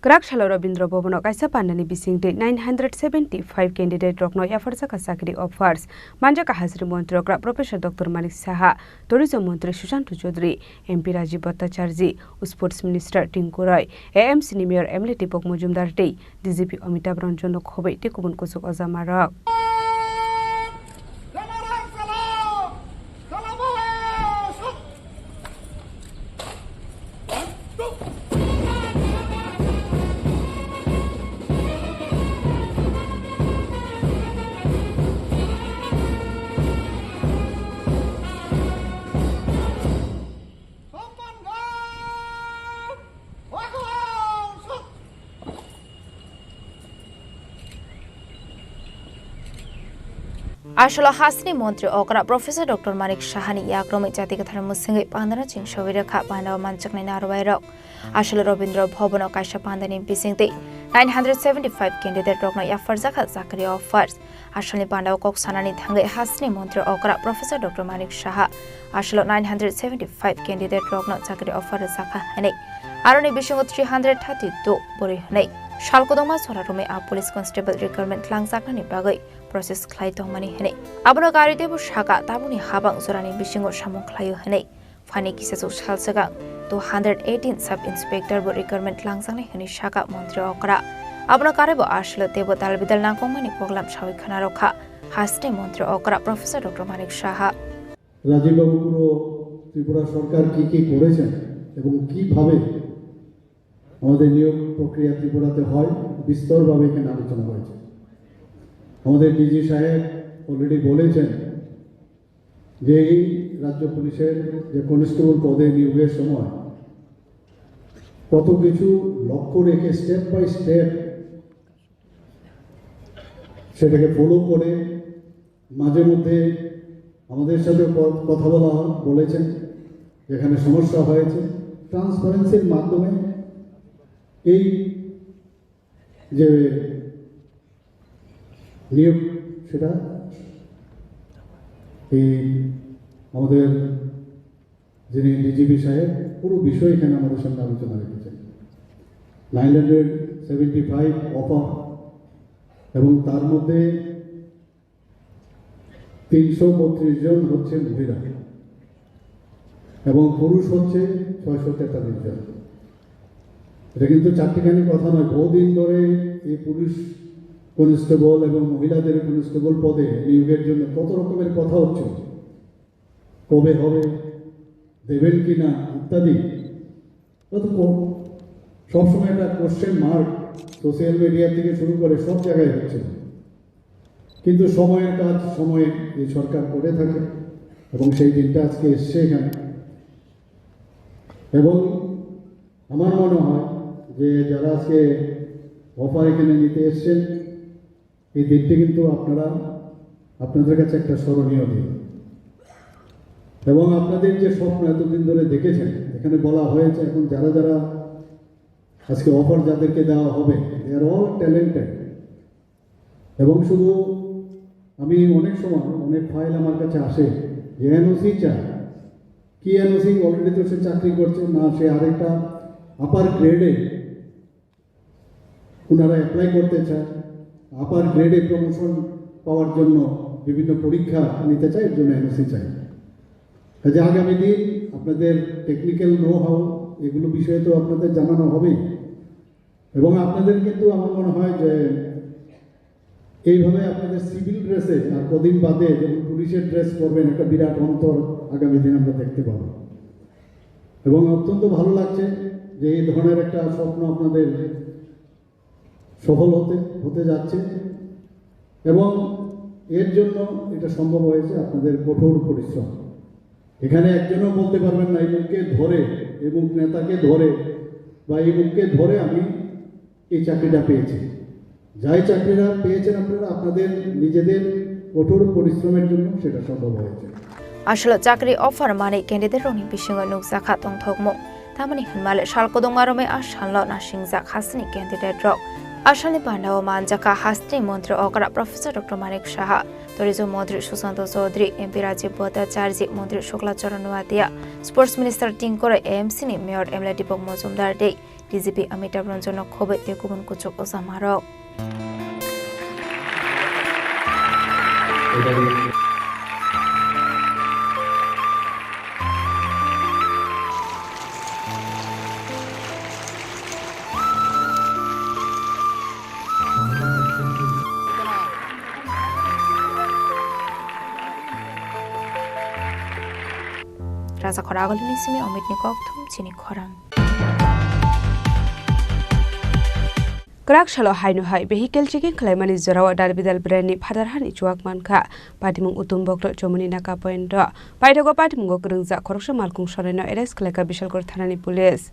Kwrak salo Rabindra Bhavan-o kaisa pandani bisingtwi nine hundred seventy five candidate rokno yapharjakha chakri offers. Manjakha hasri montri okra Professor Doctor Manik Saha, Tourism montri Sushanta Chaudhary, M P Rajiv Bhattacharjee, Sports Minister Tinku Roy, A M C ni Mayor M L A Deepak Majumdar tei D G P Amitabh Ranjan no khobwi tei kubun kuchuk ojamarok. Asolo hasni montri okra Professor Doctor Manik Sahani yakromwi jati kwthar mwswngwi pandano chingsawi rwkha, pandao manjaknai narwai rok. Asolo Rabindra Bhavan-o kaisa pandani bisingtwi nine hundred seventy five candidate rokno yapharjakha chakri offers. Asolni pandao kok sanani thangwi hasni montri okra Professor Doctor Manik Saha asolo nine hundred seventy five candidate rokno chakri offer rwjakha hwnwi, aroni bisingo three hundred thirty two bwrwi hwnwi sal kodoma jora romwi a police constable recruitment twlangjaknani bagwi process khlai tongmani hwnwi. Abono gari teibo saka tabukni habang jorani bisingo samung khlaio hwnwi. Phani kisachuk sal swkang two hundred eighteen sub inspector bo recruitment langjaknai hwnwi saka montri okra. Abono karwibo asolo teibo dalbidal nangkukmani koklam sawi khwnarokha hasni montri okra Professor Doctor Manik Saha. রাজীববাবু পুরো ত্রিপুরা সরকার কি কি করেছেন এবং কিভাবে আমাদের নিয়োগ প্রক্রিয়া ত্রিপুরাতে হয়, বিস্তরভাবে এখানে আলোচনা হয়েছে। আমাদের ডিজি সাহেব অলরেডি বলেছেন যে এই রাজ্য পুলিশের যে কনস্টেবল পদে নিয়োগের সময় কত কিছু লক্ষ্য রেখে স্টেপ বাই স্টেপ সেটাকে ফলো করে মাঝে মধ্যে আমাদের সাথে ক-, কথা বলা হয়, বলেছেন যেখানে সমস্যা হয়েছে, ট্রান্সপারেন্সির মাধ্যমে এই যে নিয়োগ, সেটা এই আমাদের যিনি ডিজিপি সাহেব পুরো বিষয় এখানে আমাদের সামনে আলোচনা রেখেছেন। Nine hundred seventy five offer এবং তার মধ্যে তিনশো বত্রিশ জন হচ্ছে মহিলা এবং পুরুষ হচ্ছে ছয়শো তেতাল্লিশ জন। এটা কিন্তু চারটিখানি কথা নয়, বহুদিন ধরে এই পুলিশ কনস্টেবল এবং মহিলাদের কনস্টেবল পদে নিয়োগের জন্য কত রকমের কথা হচ্ছে, কবে হবে, দেবেন কি না ইত্যাদি। অত ক-, সবসময় একটা কোশ্চেন মার্ক সোশ্যাল মিডিয়া থেকে শুরু করে সব জায়গায় হচ্ছে। কিন্তু সময়ের কাজ সময়ে এই সরকার করে থাকে এবং সেই দিনটা আজকে এসছে এখানে। এবং আমার মনে হয় যে যারা আজকে অফার এখানে নিতে এসছেন, এই দিনটি কিন্তু আপনারা, আপনাদের কাছে একটা স্মরণীয় দিন। এবং আপনাদের যে স্বপ্ন এতদিন ধরে দেখেছেন, এখানে বলা হয়েছে, এখন যারা যারা আজকে অফার যাদেরকে দেওয়া হবে, they are all talented। এবং শুধু আমি অনেক সময় অনেক ফাইল আমার কাছে আসে যে এনওসি চায়, কি এনওসি? অলরেডি তো সে চাকরি করছে না, সে আরেকটা আপার গ্রেডে ওনারা অ্যাপ্লাই করতে চায়, আপার গ্রেডে প্রমোশন পাওয়ার জন্য বিভিন্ন পরীক্ষা নিতে চায়, এর জন্য এনওসি চায়। কাজে আগামী দিন আপনাদের টেকনিক্যাল নো হাউ এগুলো বিষয়ে তো আপনাদের জানানো হবেই। এবং আপনাদের কিন্তু আমার মনে হয় যে এইভাবে আপনাদের সিভিল ড্রেসে আর কদিন বাদে যখন পুলিশের ড্রেস পরবেন, একটা বিরাট অন্তর আগামী দিন আমরা দেখতে পাবো। এবং অত্যন্ত ভালো লাগছে যে এই ধরনের একটা স্বপ্ন আপনাদের সফল হতে, হতে যাচ্ছে। এবং এর জন্য এটা সম্ভব হয়েছে আপনাদের কঠোর পরিশ্রম। এখানে একজনও বলতে পারবেন না, এই মুখকে ধরে, এই মুখ নেতাকে ধরে বা এই মুখকে ধরে আমি এই চাকরিটা পেয়েছি। যাই চাকরিটা পেয়েছেন আপনারা, আপনাদের নিজেদের কঠোর পরিশ্রমের জন্য সেটা সম্ভব হয়েছে। Aswkno chakri offer manwi candidate rokni bisingo nukjakha tongthokmung. Tamoni hwnmale sal kwdwngma romwi a salno nasingjak hasteni candidate rok. A salni pandao manjakha hasteni montri okra Professor Doctor Manik Saha, tourism montri Sushanta Chaudhary, M P Rajiv Bhattacharjee, montri Shukla Charan Noatia, sports minister Tinku Roy, A M C ni mayor M L A Deepak Majumdar tei D G P Amitabh Ranjan no khobwi tei kubun kuchuk ojamarok. Raja Khoragulini simi Omitni kokthum chini khorang. Kwrak salo haino hai vehicle checking khlaimani jorao Dalbidal brand ni phatar hani chuak mankha. Patimung Uttom Bhokto chomoni naka point o paithago patimungo kwrwngjak khoroksa malkhung sonaino arrest khlaikha Bishalgarh thanani police.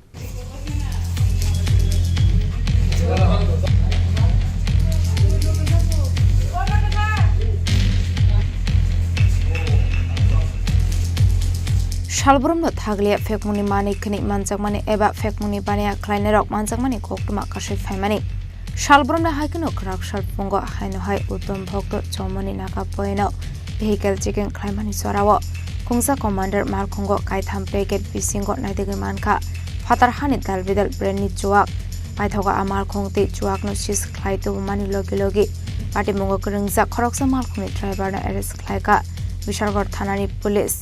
Salbrumno thaglia phekmungni manwi khwnwi manjakmani eba phekmungni baniya khlainairok manjakmani koktwma kasui phaimani. Salbrumni hai kheno kwrak sal phungo haino hai Uttom Bhokto chomoni naka point o vehicle checking khlaimani jorao Khungsa Commander malkhungo kaitham packet bisingo naidegwi mankha phatar hani Dalbidal brand ni chuak. Paithago a malkhung tei chuakno seize khlai tubumani logi logi patimungo kwrwngjak khoroksa malkhungni driver no arrest khlaikha Bishalgarh thanani police.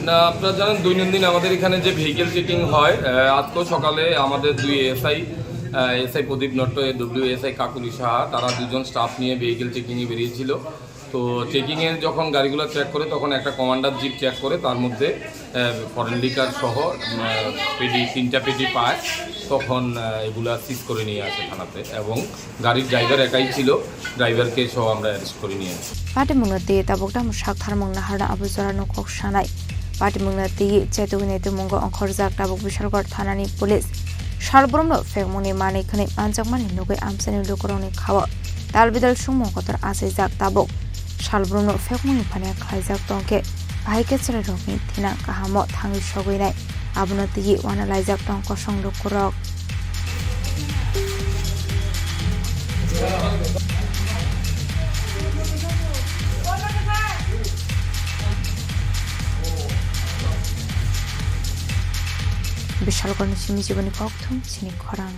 না, আপনারা জানেন, দৈনন্দিন আমাদের এখানে যে vehicle checking হয়, আহ, আজকেও সকালে আমাদের দুই এসআই, আহ, এসআই প্রদীপ নট্ট, এডব্লিউ এসআই কাকুলি সাহা, তারা দুজন স্টাফ নিয়ে ভেহিকেল চেকিং এ বেরিয়েছিল। তো চেকিং এ যখন গাড়িগুলো চেক করে, তখন একটা কমান্ডার জিপ চেক করে, তার মধ্যে, আহ, ফরেন লিকার সহ, আহ, পেটি, তিনটা পেটি পায়। তখন, আহ, এগুলা সিজ করে নিয়ে আসে থানাতে এবং গাড়ির ড্রাইভার একাই ছিল, ড্রাইভারকে সহ আমরা অ্যারেস্ট করে নিয়ে আসি। Patimungno twi tabuk tamo sak tharmung naharno abo jorano kok sanai. Patimungno twi chetugwi naitukmungo ongkhorjak tabuk Bishalgarh thanani police. Salbrumno phekmungni manwi khwnwi manjakmani nugwi amchaini lukurokni khao dalbidal songmung kotor achaijak tabuk. Salbrumno phekmungni baniya khlaijak tongkhe bahai khe chwrairokni thinang kahamo thangwi sogwinai. Abono twiwi uanalaijak tong kosong lukurok. Bishalgarhni simi jiboni kokthum chini khorang.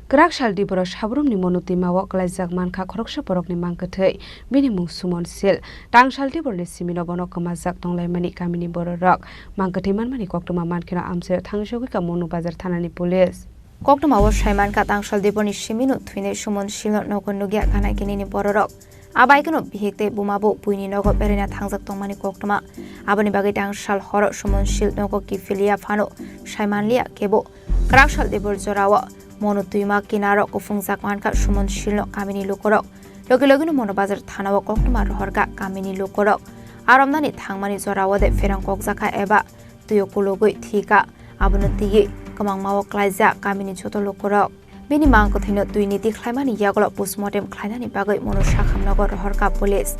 Kwrak sal Diboro Sabrumni Monu twimao kwlaijak mankha khoroksa borokni mangkwthwi, bini mung Suman Sil. Tangsal Diborni simino bono kwmajak tonglaimani kamini bororok. Mangkwthwi manmani koktwma mankheno amchaio thangwi sogwikha Monu Bazar thanani police. Koktwmao saimankha Tangsal Diborni simino thwinai Suman Silno nogo nukya gana ginini bororok. A bai kheno bihik tei buma bo buini nogo beraina thangjak tongmani koktwma. Aboni bagwi Tangsal horo Suman Sil nogo kiphilya phano saimanliya kebo. Kwrak sal Dibor jorao Mono twima kinaro kuphungjak mankha Suman Silno kamini lukurok. Logi logino Mono Bazar thanao koktwma rohorkha kamini lukurok. Aromnani thangmani jorao de pherang kokjakha eba twio kulugwi thika. Abono twiwi kwmangmao klaijak kamini joto lukurok. Bini mang kwthwino twini tikhlaimani yagulo postmortem khlainani bagwi Mono Sakhamnogo rohorkha police.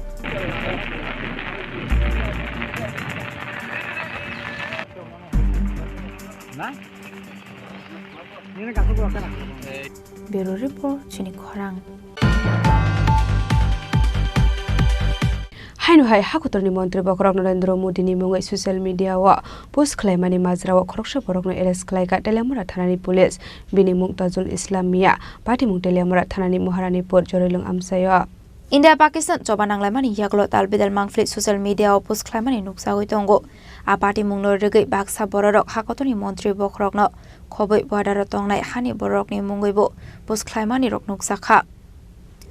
Bureau Report, Chini Khorang. Haino hai hakotorni montri bokhorok Narendra Modi ni mungwi social media o post khlaimani majra o khoroksa borokno arrest khlaikha Teliamura thanani police. Bini mung Tajul Islam Mia, patimung Teliamura thanani Maharanipur Jorilung amchaio. India Pakistan choba nanglaimani yagulo talbidal mangphli social media o post khlaimani nukjagwi tongo. A patimungno rwgwi baksa bororok hakotorni montri bokhorokno khobwi border o tongnai hani bororokni mungwibo post khlaimani rok nukjakha.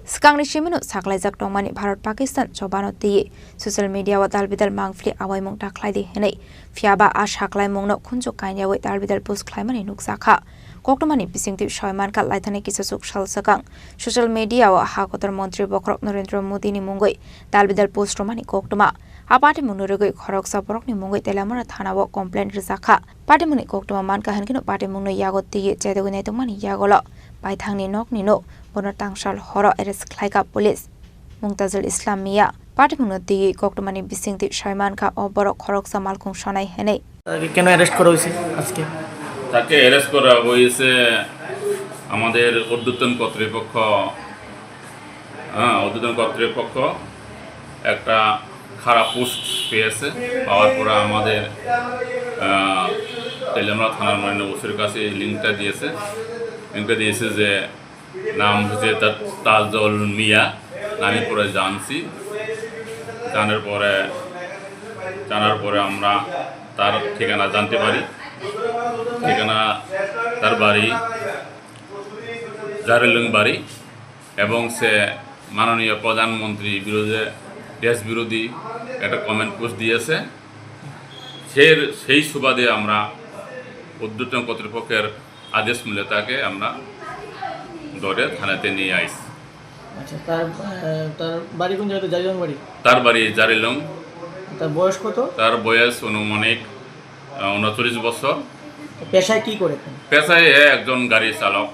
Swkangni simino saklaijak tongmani Bharat Pakistan chobano twiwi social media o dalbidal mangphli awaimung ta khlaidi hwnwi, phiyaba a saklaimungno khunju kainyawi dalbidal post khlaimani nukjakha. Koktwmani bisingtwi soi mankha laithani kisachuk sal swkang social media o ha kotor montri bokhorok Narendra Modi ni mungwi dalbidal post rwmani koktwma. A patimungno rwgwi khoroksa borokni mungwi Teliamura thanao complaint rwjakha. Patimungni koktwma mankha hwnkheno patimungno yago twiwi chaitogwi naitokmani yagulo baithangni nokni nuk bono tangsal horo arrest khlaikha police. Mungtajul Islam Mia patimungno twiwi koktwmani bisingtwi soi mankha o borok khoroksa malkhung sonai hwnwi. তাকে কেন অ্যারেস্ট করা হয়েছে আজকে? তাকে অ্যারেস্ট করা হয়েছে আমাদের ঊর্ধ্বতন কর্তৃপক্ষ, হ্যাঁ, ঊর্ধ্বতন কর্তৃপক্ষ একটা খারাপ পোস্ট পেয়েছে, পাওয়ার পরে আমাদের, আহ, তেলিয়ামুড়া থানার মাননীয় ওসির কাছে এই লিঙ্কটা দিয়েছে। লিঙ্কটা দিয়েছে যে নাম হচ্ছে তা-, তাজল মিয়া, আমি পরে জানছি। জানার পরে, জানার পরে আমরা তার ঠিকানা জানতে পারি। ঠিকানা, তার বাড়ি জারেলং বাড়ি এবং সে মাননীয় প্রধানমন্ত্রী বিরুদ্ধে দেশ বিরোধী একটা কমেন্ট পোস্ট দিয়েছে। সে, সেই সুবাদে আমরা ঊর্ধ্বতন কর্তৃপক্ষের আদেশ মূলে তাকে আমরা ধরে থানাতে নিয়ে আইছি। আচ্ছা, তার, আহ, তার বাড়ি কোন জায়গাতে? জারিলং বাড়ি? তার বাড়ি জারিলং। তার বয়স কত? তার বয়স অনুমানিক, আহ, ঊনচল্লিশ বছর। পেশায় কি করে? পেশায় এ একজন গাড়ি চালক।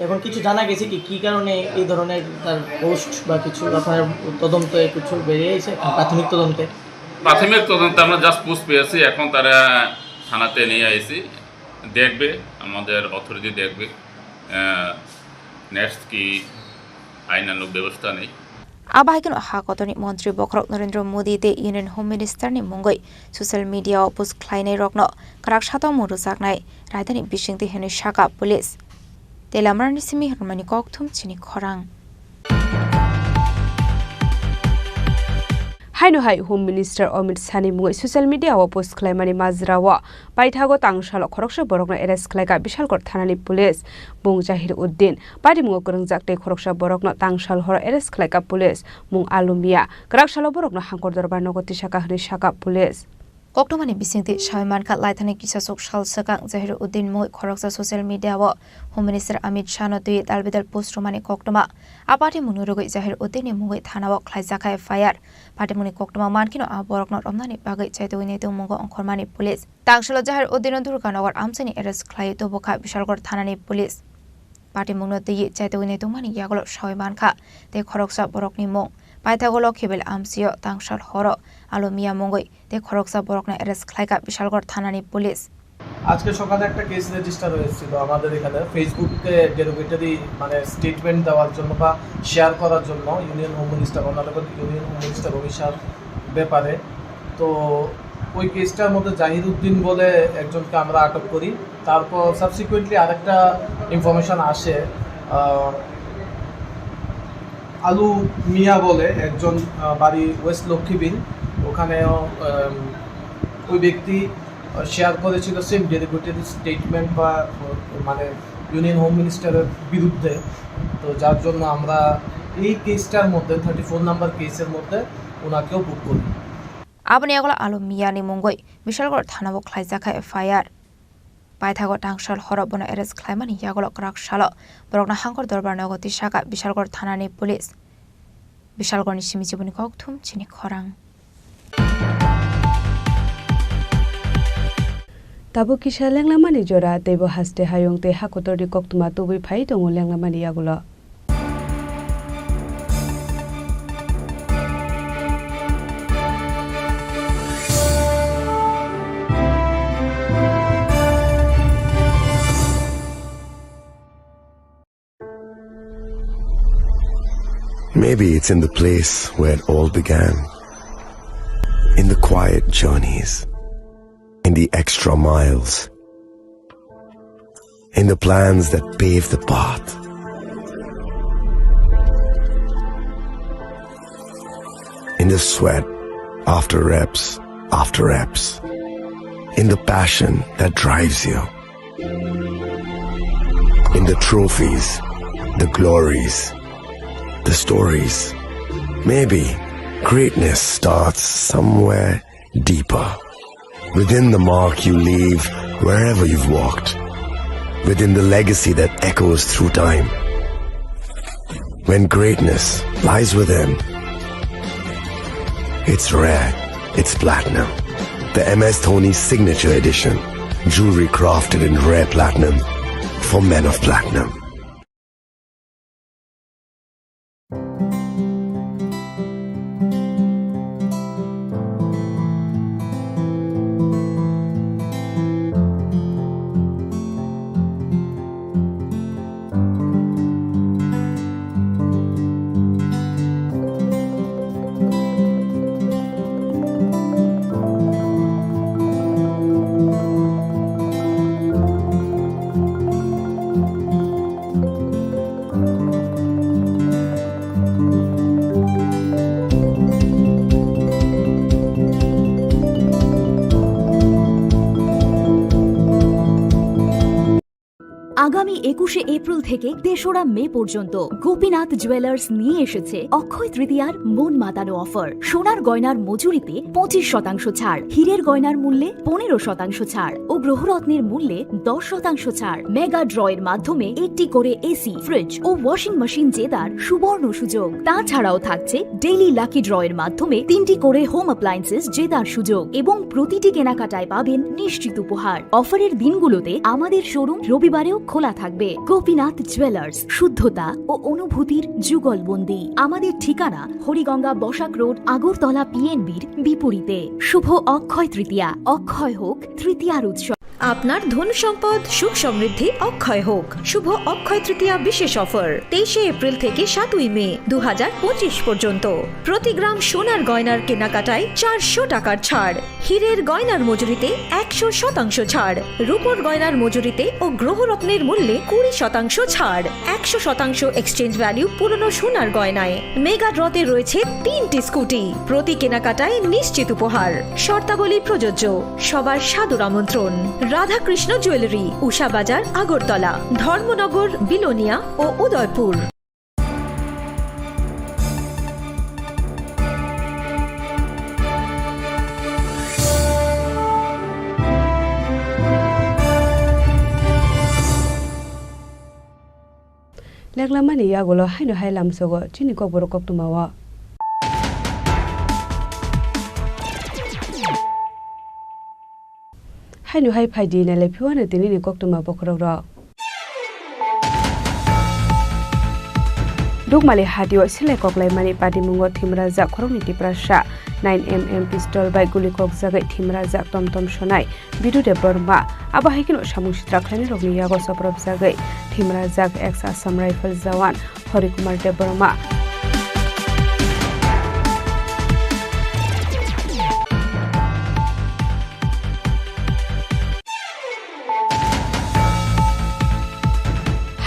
এখন কিছু জানা গেছে কি, কি কারণে এই ধরনের তার পোস্ট বা কিছু আপনার তদন্তে কিছু বেরিয়ে এসে, প্রাথমিক তদন্তে? প্রাথমিক তদন্তে আমরা জাস্ট পোস্ট পেয়েছি, এখন তারা থানাতে নিয়ে আইছি, দেখবে আমাদের অথরিটি দেখবে, আহ, নেক্সট কি আইনানুগ ব্যবস্থা নেই। Abo hai kheno ha kotorni montri bokhorok Narendra Modi tei Union Home Minister ni mungwi social media o post khlainai rokno kwrak satokmung rwjaknai raidani bisingtwi hwnwi sakha police. Teliamurani simi rwmani kokthum chini khorang. Haino hai Home Minister Amit Shah ni mungwi social media o post khlaimani majra o paithago tangsalo khoroksa borokno arrest khlaikha Bishalgarh thanani police. Bung Jahir Uddin, patimungo kwrwngjak tei khoroksa borokno tangsal horo arrest khlaikha police. Mung Alu Mia, kwrak salo borokno Hangkor Dorbar nogo tisakha hwnwi sakha police. Koktwmani bisingtwi sawi mankha, laithani kisachuk sal swkang Jahir Uddin mungwi khoroksa social media o Home Minister Amit Shah no twiwi dalbidal post rwmani koktwma. A patimungno rwgwi Jahir Uddin ni mungwi thanao khlaijakha F I R. Patimungni koktwma mankheno a borokno romnani bagwi chaitugwi naitugmungo ongkhormani police. Tangsalo Jahir Uddin no Durganagar amchaini arrest khlaiwi tubukha Bishalgarh thanani police. Patimungno twiwi chaitugwi naitugmani yagulo sawi mankha tei khoroksa borokni mung. Paithago Lokhibil amchaio tangsal horo Alu Mia mungwi tei khoroksa borokno arrest khlaikha Bishalgarh thanani police. আজকে সকালে একটা case register হয়েছিল আমাদের এখানে, ফেসবুকে ডেরোগেটরি মানে স্টেটমেন্ট দেওয়ার জন্য বা শেয়ার করার জন্য union home minister, honourable union home minister Amit শাহর ব্যাপারে। তো ওই কেসটার মধ্যে জাহির উদ্দিন বলে একজনকে আমরা আটক করি। তারপর সাবসিকুয়েন্টলি আরেকটা ইনফরমেশন আসে, আহ, আলু মিয়া বলে একজন, আহ, বাড়ি ওয়েস্ট লক্ষ্মীবিল, ওখানেও, আম, ওই ব্যক্তি, আহ, শেয়ার করেছিল সেম ডেরোগেটরি স্টেটমেন্ট বা, আহ, মানে ইউনিয়ন হোম মিনিস্টারের বিরুদ্ধে। তো যার জন্য আমরা এই কেসটার মধ্যে, থার্টি ফোর নাম্বার কেসের মধ্যে ওনাকেও বুক করি। Aboni yagulo Alu Mia ni mungwi Bishalgarh thanao khlaijakha F I R. Paithago tangsal horo bono arrest khlaimani yagulo kwrak salo borokno Hangkor Dorbar nogo tisaka Bishalgarh thanani police. Bishalgarhni simi chibuni kokthum chini khorang. Tabuk kisa lenglamani jora, teibo haste hayung tei hakotorni koktwma tubui phai tongo lenglamani yagulo. Maybe it's in the place where it all began. In the quiet journeys, in the extra miles, in the plans that pave the path, in the sweat after reps, after reps, in the passion that drives you. In the trophies, the glories, the stories. Maybe greatness starts somewhere deeper. Within the mark you leave wherever you've walked. Within the legacy that echoes through time. When greatness lies within, it's rare, it's platinum. The M S Dhoni Signature Edition. Jewelry crafted in rare platinum for men of platinum. আগামী একুশে এপ্রিল থেকে তেসরা মে পর্যন্ত গোপীনাথ জুয়েলার্স নিয়ে এসেছে অক্ষয় তৃতীয়ার মন মাতানো অফার। সোনার গয়নার মজুরিতে পঁচিশ শতাংশ ছাড়, হীরের গয়নার মূল্যে পনেরো শতাংশ ছাড় ও গ্রহরত্নের মূল্যে দশ শতাংশ ছাড়। মেগা ড্রয়ের মাধ্যমে একটি করে এসি, ফ্রিজ ও ওয়াশিং মেশিন জেতার সুবর্ণ সুযোগ। তাছাড়াও থাকছে ডেইলি লাকি ড্রয়ের মাধ্যমে তিনটি করে হোম অ্যাপ্লায়েন্সেস জেতার সুযোগ এবং প্রতিটি কেনাকাটায় পাবেন নিশ্চিত উপহার। অফারের দিনগুলোতে আমাদের শোরুম রবিবারেও খোলা থাকবে। গোপীনাথ জুয়েলার্স, শুদ্ধতা ও অনুভূতির যুগলবন্দি। আমাদের ঠিকানা হরিগঙ্গা বসাক রোড, আগরতলা পিএনবির বিপরীতে। শুভ অক্ষয় তৃতীয়া, অক্ষয় হোক তৃতীয়ার উৎসব। আপনার ধন সম্পদ সুখ সমৃদ্ধি অক্ষয় হোক। শুভ অক্ষয় তৃতীয়া বিশেষ অফার, তেইশে এপ্রিল থেকে সাতই মে দু হাজার পঁচিশ পর্যন্ত। প্রতি গ্রাম সোনার গয়নার কেনাকাটায় চারশো টাকার ছাড়, হীরের গয়নার মজুরিতে একশো শতাংশ ছাড়, রূপোর গয়নার মজুরিতে ও গ্রহরত্নের মূল্যে কুড়ি শতাংশ ছাড়, একশো শতাংশ এক্সচেঞ্জ ভ্যালু পুরনো সোনার গয়নায়। মেগা ড্রতে রয়েছে তিনটি স্কুটি, প্রতি কেনাকাটায় নিশ্চিত উপহার। শর্তাবলী প্রযোজ্য। সবার সাদর আমন্ত্রণ। রাধাকৃষ্ণ জুয়েলারি, উষা বাজার, আগরতলা, ধর্মনগর, বিলোনিয়া ও Udaipur. Lenglamani yagulo haino hai lamsogo chini kokborok koktwmao. Haino hai phaidi nailai phiwano tinini koktwma bokhorok rok. Dukmali hatio silai koklaimani patimungo thimrajak khoroknwi Tiprasa nine M M pistol bai guli kokjagwi thimrajak Tomtom Sonai Bidu Debbarma. Abo hai kheno samung sitra khlainairokni yago chopropjagwi thimrajak ex Assam Rifle jawan Hari Kumar Debbarma.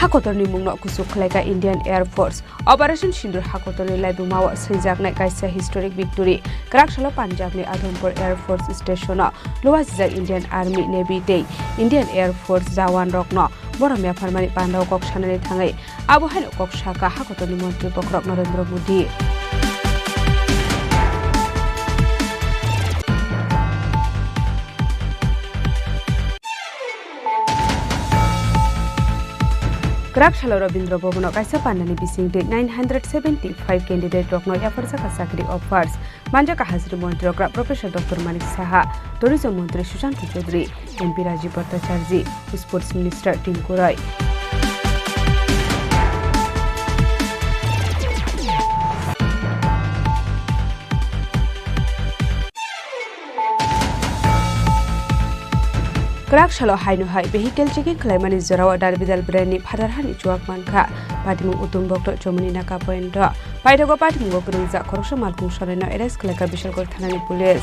Hakotorni mungno kuchuk khlaika Indian Air Force. Operation Sindoor hakotorni laibumao swijaknai kaisa historic victory. Kwrak salo Punjabni Udhampur Air Force Station-o luwasijak Indian Army, Navy tei Indian Air Force jawan rokno borom yapharmani pandao kok sanani thangwi abo haino kok saka hakotorni montri bokhorok Narendra Modi. Kwrak salo Rabindra Bhavan o kaisa pandani bisingtwi nine hundred seventy five candidate rokno yapharjak kha chakri offers. Manjak kha hajri montri okra Professor Doctor Manik Saha, Tourism montri Sushant Chaudhary, M P Rajiv Bhattacharjee, Sports Minister Tinku Roy. Kwrak salo haino hai vehicle checking khlaimani jorao Dalbidal brand ni phatar hani chuak mankha. Patimung Uttom Bhokto chomoni naka point o. Paithago patimungo kwrwngjak khoroksa malkhung soraino arrest khlaikha Bishalgarh thanani police.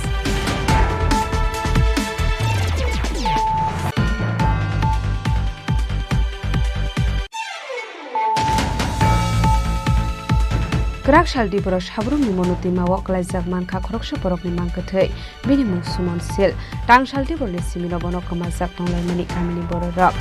Kwrak sal Diporo Sabrumni Monoti mao klaijak mankha khoroksa borokni mang kwthwi. Bini mung Suman Sil. Tangsal Tiborni simino bono kwmajak tonglaimani kamini bororok.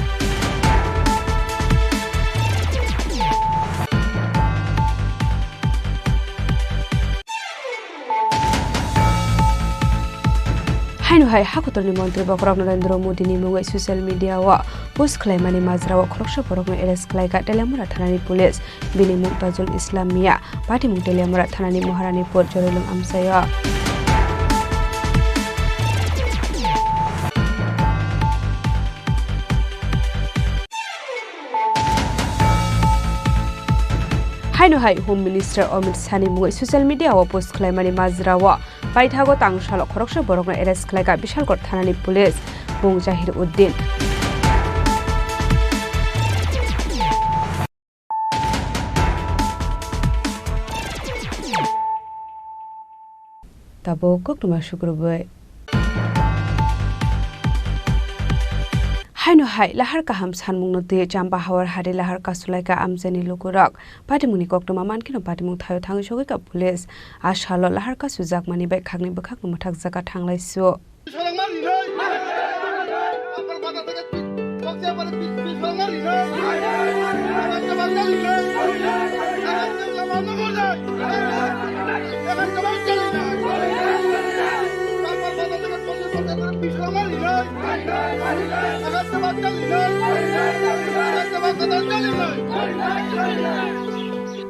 Haino hai hakotorni montri bokhorok Narendra Modini mungwi social media o post khlaimani majrao khoroksa borokno arrest khlaikha Teliamura thanani police. Bini mung Tajul Islam Mia, patimung Teliamura thanani Maharani Pur Jorilung amchaio. Haino hai Home Minister Amit Shahni mungwi social media o post khlaimani majrao paithago tangsalo khoroksa borokno arrest khlaikha Bishalgarh thanani police, mung Jahir Uddin. Tabuk koktwma sukrubwi. Haino hai lahar kaham sanmungno twi Champahawar hari lahar kasulaikha amchaini lukurok. Patimungni koktwma mankheno patimung thaio thangwi sogwikha police. A salo lahar kasujakmani bai khakni bwkhakno mwthakjakha thanglaisu.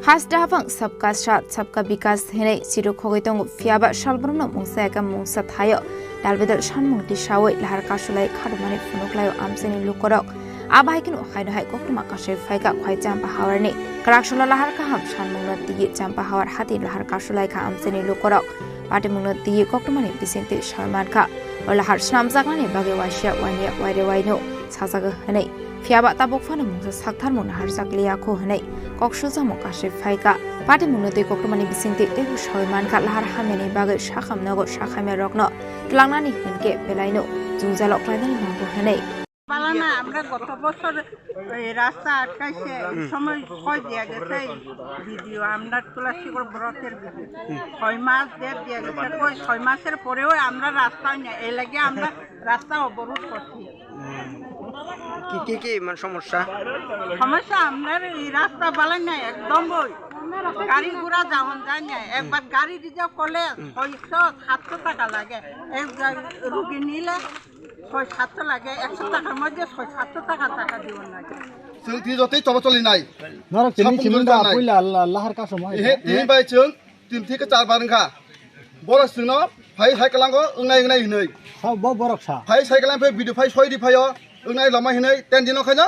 Haste habang sabka sat, sabka bikas hinwi chiruk khogwi tongo, phiyaba salbrumno mungsa eka mungsa thaio dalbidal sanmung tisawi lahar kasulai kharmani phunuklaio amchaini lukurok. Abo hai kheno haino hai koktwma kasui phaikha khwai Champahawarni. Kwraksalo lahar kaham sanmungno twiwi Champahawar hati lahar kasulaikha amchaini lukurok. Patimungno twiwi koktwmani bisingtwi soi mankha. O lahar snamjaknani bagwi waisa wainiya waire waino sajagwi hwnwi. Phiyaba tabuk phano mungsa saktharmung naharjak liya kho hwnwi kok sujakmung kasui phaikha. Patimungno twi koktwmani bisingtwi teibo sawi mankha lahar hamyani bagwi sakham nogo sakhamya rokno tlangnani hinkhe belaino jwngjalo klainani nango hwnwi. পালা না, আমরা গত বছর এই রাস্তা আটকাইছে, এই সময় ছয় দেয়া গেছে, এই ভিডিও আমরা তুলাসিগড় ব্লকের ভিডিও। ছয় মাস দেড় দেয়া গেছে, ওই ছয় মাসের পরেও আমরা রাস্তা নেই, এই লাগে আমরা রাস্তা অবরোধ করছি। হুম। কি, কি, কি মানে সমস্যা? সমস্যা আপনার এই রাস্তা বালাই নাই, একদম ওই গাড়ি ঘোড়া যাওয়ান যায় না। একবার গাড়ি রিজার্ভ করলে ছয়শো সাতশো টাকা লাগে, এক গা-, রুগী নিলে ছয় সাতশো লাগে, একশো টাকার মধ্যে ছয় সাতশো টাকা, টাকা দিবেন লাগে। Chwng tini jotoi choba choli nai. Norok tini Sapung chini jotoi da nai. Puila la-, lahar kasamo hai. Ehe, tini bai chwng tin theke char bar wngkha. Borok chwngno phai hai kwlango wngnai wngnai hinwi. Sa bo borok sa. Phai sai kwlang phai video phai soi di phaio wngnai lama hinwi ten dino khaino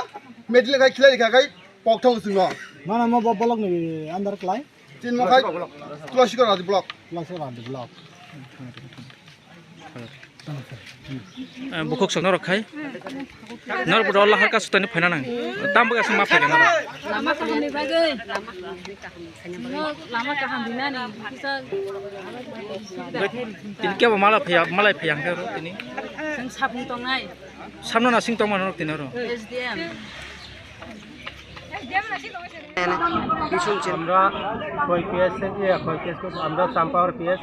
medil khai khilai rikha khai pok thong chwngno. Mana mo bo bolok ni andar klai. Tin mo khai Tulashikhor Raji block. Tulashikhor Raji block. Eh, bukhuk sok norok khai. Norok bodo lahar kasutani phaina nang. Tam buya sung ma phaikha norok. Lama kaham ni bagwi. No, lama kaham dinani. Kisa Tini kebo malai phaiya, malai phaiya hwnkhe oro tini. Chwng sapung tongnai. Samno nasing tongma norok tini oro. S D M. আমরা ছয় পিএস থেকে, ছয় পিএস থেকে আমরা চাম্পাহাওর পিএস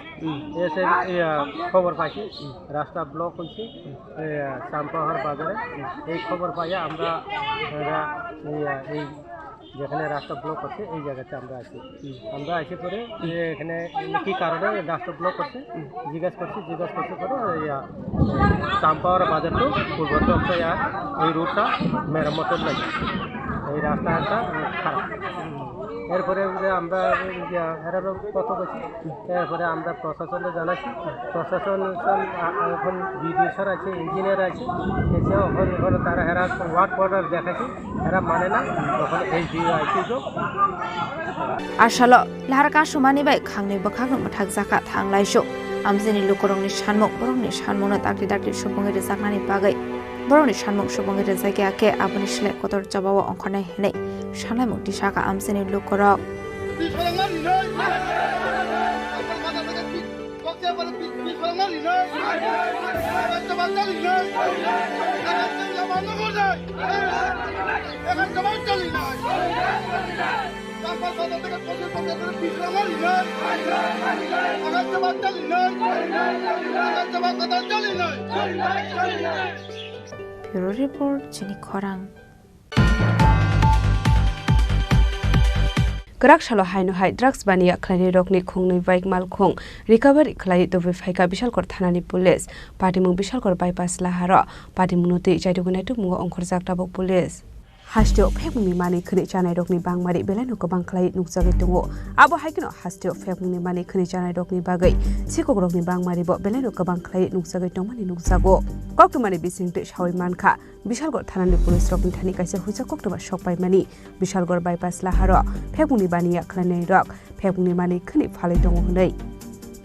এসে, ইয়া, খবর পাইছি রাস্তা ব্লক হয়েছে। ইয়া, চাম্পাহাওর বাজারে এই খবর পাইয়া আমরা, আমরা, ইয়া, এই যেখানে রাস্তা ব্লক হচ্ছে এই জায়গাতে আমরা আছি। আমরা এসে পরে যে এখানে কি কারণে রাস্তা ব্লক করছে জিজ্ঞাসা করছি, জিজ্ঞাসা করতে পরে, ইয়া, চাম্পাহাওর বাজার টু ফুলবন্ত একটা, ইয়া, এই রোডটা মেরামতের লাগে। এই রাস্তাটা খারাপ। এরপরে যে আমরা ইয়া, এরা কত করছি, এরপরে আমরা প্রশাসনকে জানাচ্ছি। প্রশাসন এখন, আ-, আ-, এখন বিডিও স্যার আছে, ইঞ্জিনিয়ার আছে, এসে ওখানে, ওখানে তারা এরা ওয়ার্ক অর্ডার দেখাচ্ছে, এরা মানে না, ওখানে এইচডিও আইসি তো। Asalo lahar kasumani bai khangni bwkhakno mwthakjakha thanglaisu. Amchaini lukurokni sanmung, borokni sanmungno dakti dakti supungwi rwjaknani bagwi borokni sanmung supungwi rwjakya khe aboni slai kotor jobao ongkhornai hwnwi sanlaimung tisakha amchaini lukurok. Bureau Report, Chini Khorang. Kwrak salo haino hai drugs baniya khlainai rokni khungnwi bike malkhung recovery khlai tubui phaikha Bishalkor thanani police. Patimung Bishalkor bypass laharo patimungno twi chaitugwi naitukmungo ongkhorjak tabuk police. Hasteo phekmungni manwi khwnwi chanairokni bangmari belaino kwbang khlai nukjagwi tongo. Abo hai kheno hasteo phekmungni manwi khwnwi chanairokni bagwi sikokrokni bangmaribo belaino kwbang khlai nukjagwi tongmani nukjago. Koktwmani bisingtwi sawi mankha, Bishalgarh thanani police rokni thani kaisa huijak koktwma sokpaimani Bishalgarh bypass laharo phekmungni baniya khlainairok phekmungni manwi khwnwi phalwi tongo hwnwi.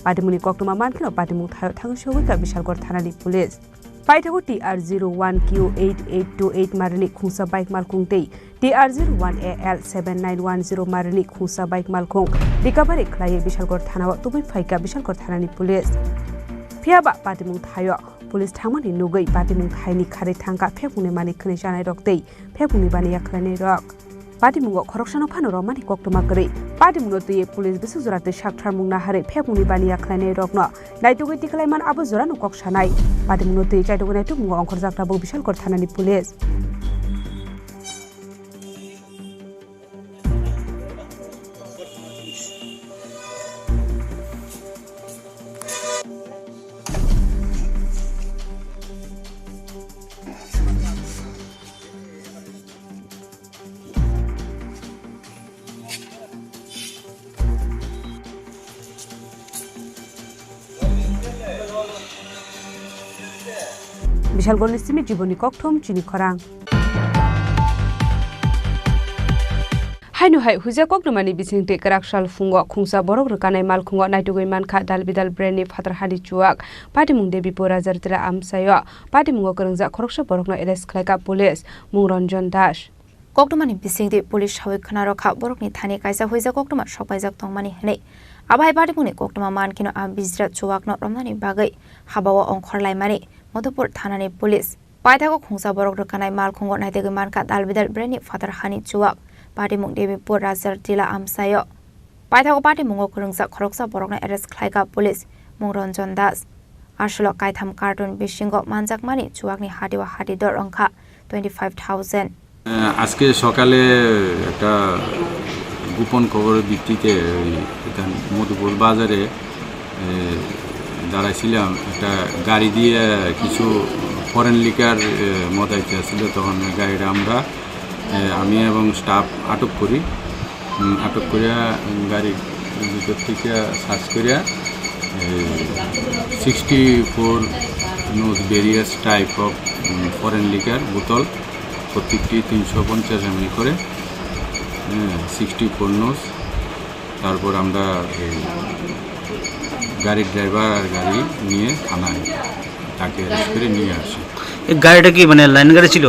Patimungni koktwma mankheno patimung thaio thangwi sogwikha Bishalgarh thanani police. Paithago T R zero one Q eight eight two eight marini khungsa bike malkhung tei T R zero one A L seven nine one zero marini khungsa bike malkhung recovery khlaiwi Bishalgarh thanao tubui phaikha Bishalgarh thanani police. Phiyaba patimung thaio police thangmani nugwi patimung thaini kharwi thangkha phekmungni manwi khwnwi chanairok tei phekmungni baniya khlainairok. Patimungo khoroksano phano romani koktwma kwrwi. Patimungno twiwi police bwswk jora twi saktharmung naharwi phekmungni baniya khlainairokno naitugwi tikhlaiman abo jorano kok sanai. Patimungno twiwi chaitugwi naitukmungo ongkhorjak tabuk Bishalgarh thanani police. Bishalgarhni simi jiboni kokthum chini khorang. Haino hai huijak koktwmani bisingtwi kwrak sal phungo khungsa borok rwkanai malkhungo naitugwi mankha dal bidal brandni phatar hani chuwak. Patimung Debipur Rajartila amchaio patimungo kwrwngjak khoroksa borokno arrest khlaikha police, mung Ranjan Das. Koktwmani bisingtwi police sawi khwnarokha borokni thani kaisa huijak koktwma sokpaijak tongmani hwnwi. Abo hai patimungni koktwma mankheno a bijra chuwakno romnani bagwi habao ongkhorlaimani Madhupur thanani police. Paithago khungsa borok rwkanai malkhungo naitugwi mankha dal bidal brandni phatar hani chuwak. Patimung Debipur Rajartila amchaio. Paithago patimungo kwrwngjak khoroksa borokno arrest khlaikha police, mung Ranjan Das. Aswlok kaitham carton bisingo manjakmani chuwakni hatio hati dor wngkha twenty five thousand. আহ, আজকে সকালে একটা গোপন খবরের ভিত্তিতে ওই এখান মধুপুর বাজারে, এ, দাঁড়াইছিলাম। একটা গাড়ি দিয়ে কিছু ফরেন লিকার, এ, মদ আইতে আসছিল, তখন গাড়িটা আমরা, এ, আমি এবং স্টাফ আটক করি। উম, আটক করে গাড়ির ভিতর থেকে সার্চ করে, a, sixty four nos various type of, um, foreign liquor বোতল, প্রত্যেকটি তিনশো পঞ্চাশ এমএল করে, হ্যাঁ, সিক্সটি ফোর নোজ। তারপর আমরা এই গাড়ির ড্রাইভার আর গাড়ি নিয়ে থানায় তাকে অ্যারেস্ট করে নিয়ে আসি। এই গাড়িটা কি মানে লাইন গাড়ি ছিল?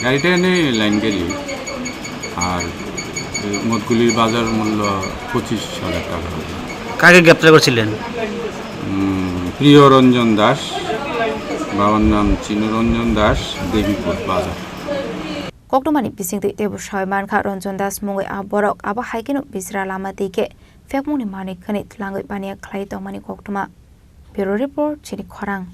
গাড়িটা এনে লাইন গাড়ি। আর এই মদগুলির বাজার মূল্য পঁচিশ হাজার টাকা হবে। কাকে গ্রেপ্তার করছিলেন? উম, প্রিয় রঞ্জন দাস, বাবার নাম চিনরঞ্জন দাস, দেবীপুর বাজার। Koktwmani bisingtwi teibo sawi mankha Ranjan Das mungwi a borok abo hai kheno bijra lama twi khe phekmungni manwi khwnwi twlangwi baniya khlai tongmani koktwma. Bureau Report, Chini Khorang.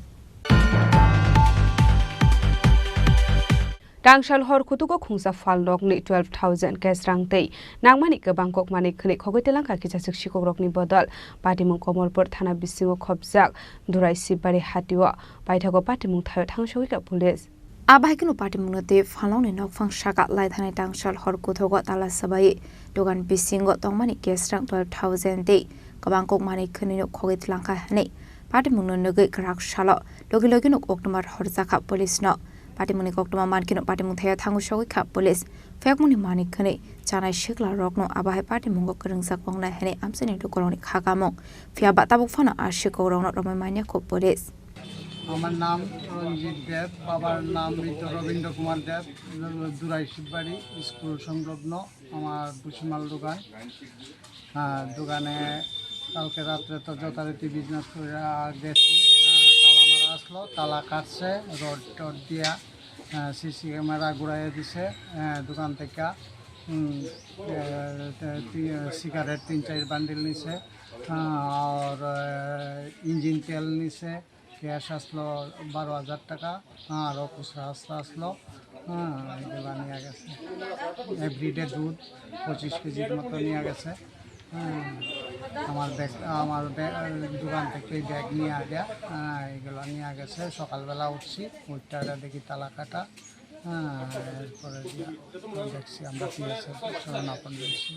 Tangsal hor kutugo khungsa phalnokni twelve thousand cash rang tei nangmani kwbang kok manwi khwnwi khogwi twlangkha kisaswk sikokrokni bodol. Patimung Komolpur thana bisingo khopjak Durai Sibari hatio paithago patimung thaio thangsogwikha police. Abo hai kheno patimungno tei phalongni nokphang saka lai thanai tangsal hor kuthogo tala swbai dogan bisingo tongmani cash rang twelve thousand tei kwbang kok manwi khwnwino khogwi tlangkha hwnwi patimungno nugwi kwrak salo logi logino koktwma horjakha police no. Patimungni koktwma mankhe no patimung thaya thango sogwi kha police. Phekmungni manwi khwnwi chanai sikla rokno abo hai patimungo kwrwngjak wngnai hwnwi amchaini lukurokni khakamung. Phiya ba tabuk phano a sikokrokno romwi manya kho police. আমার নাম রঞ্জিত দেব, বাবার নাম মৃত রবীন্দ্র কুমার দেব, দুরাই শিববাড়ি স্কুল সংলগ্ন আমার ভুসিমাল দোকান। হ্যাঁ, দোকানে কালকে রাত্রে তো যথারীতি বিজনেস করে গেছি। হ্যাঁ, তালা মারা আসলো, তালা কাটছে, রড টড দিয়া, হ্যাঁ, সিসি ক্যামেরা ঘুরাইয়া দিছে, হ্যাঁ, দোকান থেকে, হুম, এ, তি-, সিগারেট তিন চার বান্ডিল নিছে, হ্যাঁ, আর, এ, ইঞ্জিন তেল নিছে, ক্যাশ আসলো বারো হাজার টাকা, হ্যাঁ, আরও খুচরা আসলো, আসলো, হ্যাঁ, এগুলো নিয়ে গেছে। এভরিডে দুধ পঁচিশ কেজির মতো নিয়ে গেছে। হ্যাঁ, আমার ব্যাগ, আমার ব্যাগ, দোকান থেকে ব্যাগ নিয়ে আগে, হ্যাঁ, এগুলো নিয়ে গেছে। সকালবেলা উঠছি, উঠতে আগে দেখি তালা কাটা, হ্যাঁ, এরপরে গিয়া দেখছি আমরা কি হয়েছে, শরণাপন্ন হয়েছি।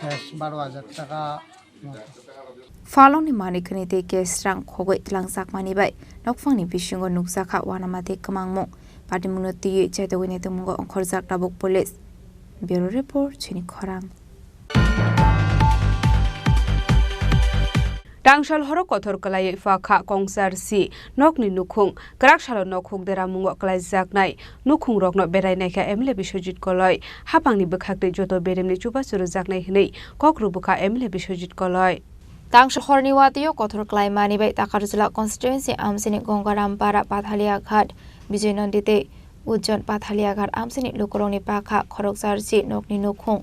ক্যাশ বারো হাজার টাকা মতো। Phalongni manwi khwnwi tei cash rang khogwi tlangjakmani bai nokphangni bisingo nukjakha uanama tei kwmangmung. Patimungno twiwi chaitogwi naitokmungo ongkhorjak tabuk police. Bureau Report, Chini Khorang. Tangsal horo kothor kwlaiwi pha kha kongsar si nokni nukhung, kwrak salo nok huk deramungo kwlaijaknai nukhungrokno berai naikha M L A Biswajit Koloi. Hapangni bwkhaktwi joto beremni chubachu rwjaknai hwnwi kok rwbwkha M L A Biswajit Koloi. Tangsal horni watio kothor kwlaimani bai Takarjala constituency amchini Gongarampara, Pathaliaghat, Bijoy Nandi tei Ujjon Pathaliaghat amchini lukurokni pakha khoroksa rsi nokni nukhung,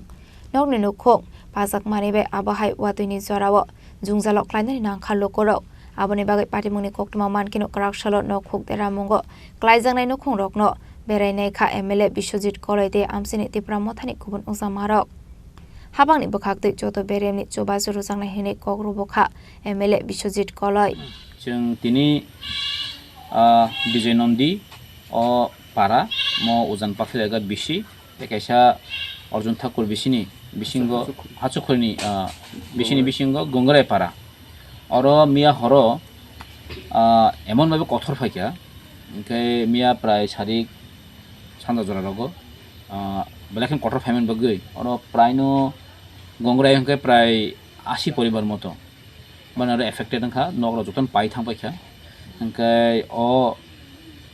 nokni nukhung pajakmani bai abo hai watwini jorao jwngjalo klainani nangkha lukurok. Aboni bagwi patimungni koktwma mankhe no kwrak salo nok huk deramungo klaijaknai nukhungrokno berai naikha M L A Biswajit Koloi tei amchini Tipra Mothani kubun wngjakmarok. Hapangni bwkhaktwi joto beremni chubachu rwjaknai hwnwi kok rwbwkha M L A Biswajit Koloi. Chwng tini, ah, Bijoy Nandi o para, mo Ujan Pathaliaghat bisi, tei kaisa Arjun Thakur bisini bisingo, Hachukhurni, ah, bisini bisingo Gongrai para. Oro miya horo, ah, emon bhabe kothor phaikha, hwnkhe miya prai sarik sanja jora rogo, ah, belai khe kothor phaimani bagwi oro praino Gongrai hwnkhe prai asi poribar moto. Bana oro affected wngkha, nok rok jotono pai thang paikha. Hwnkhe o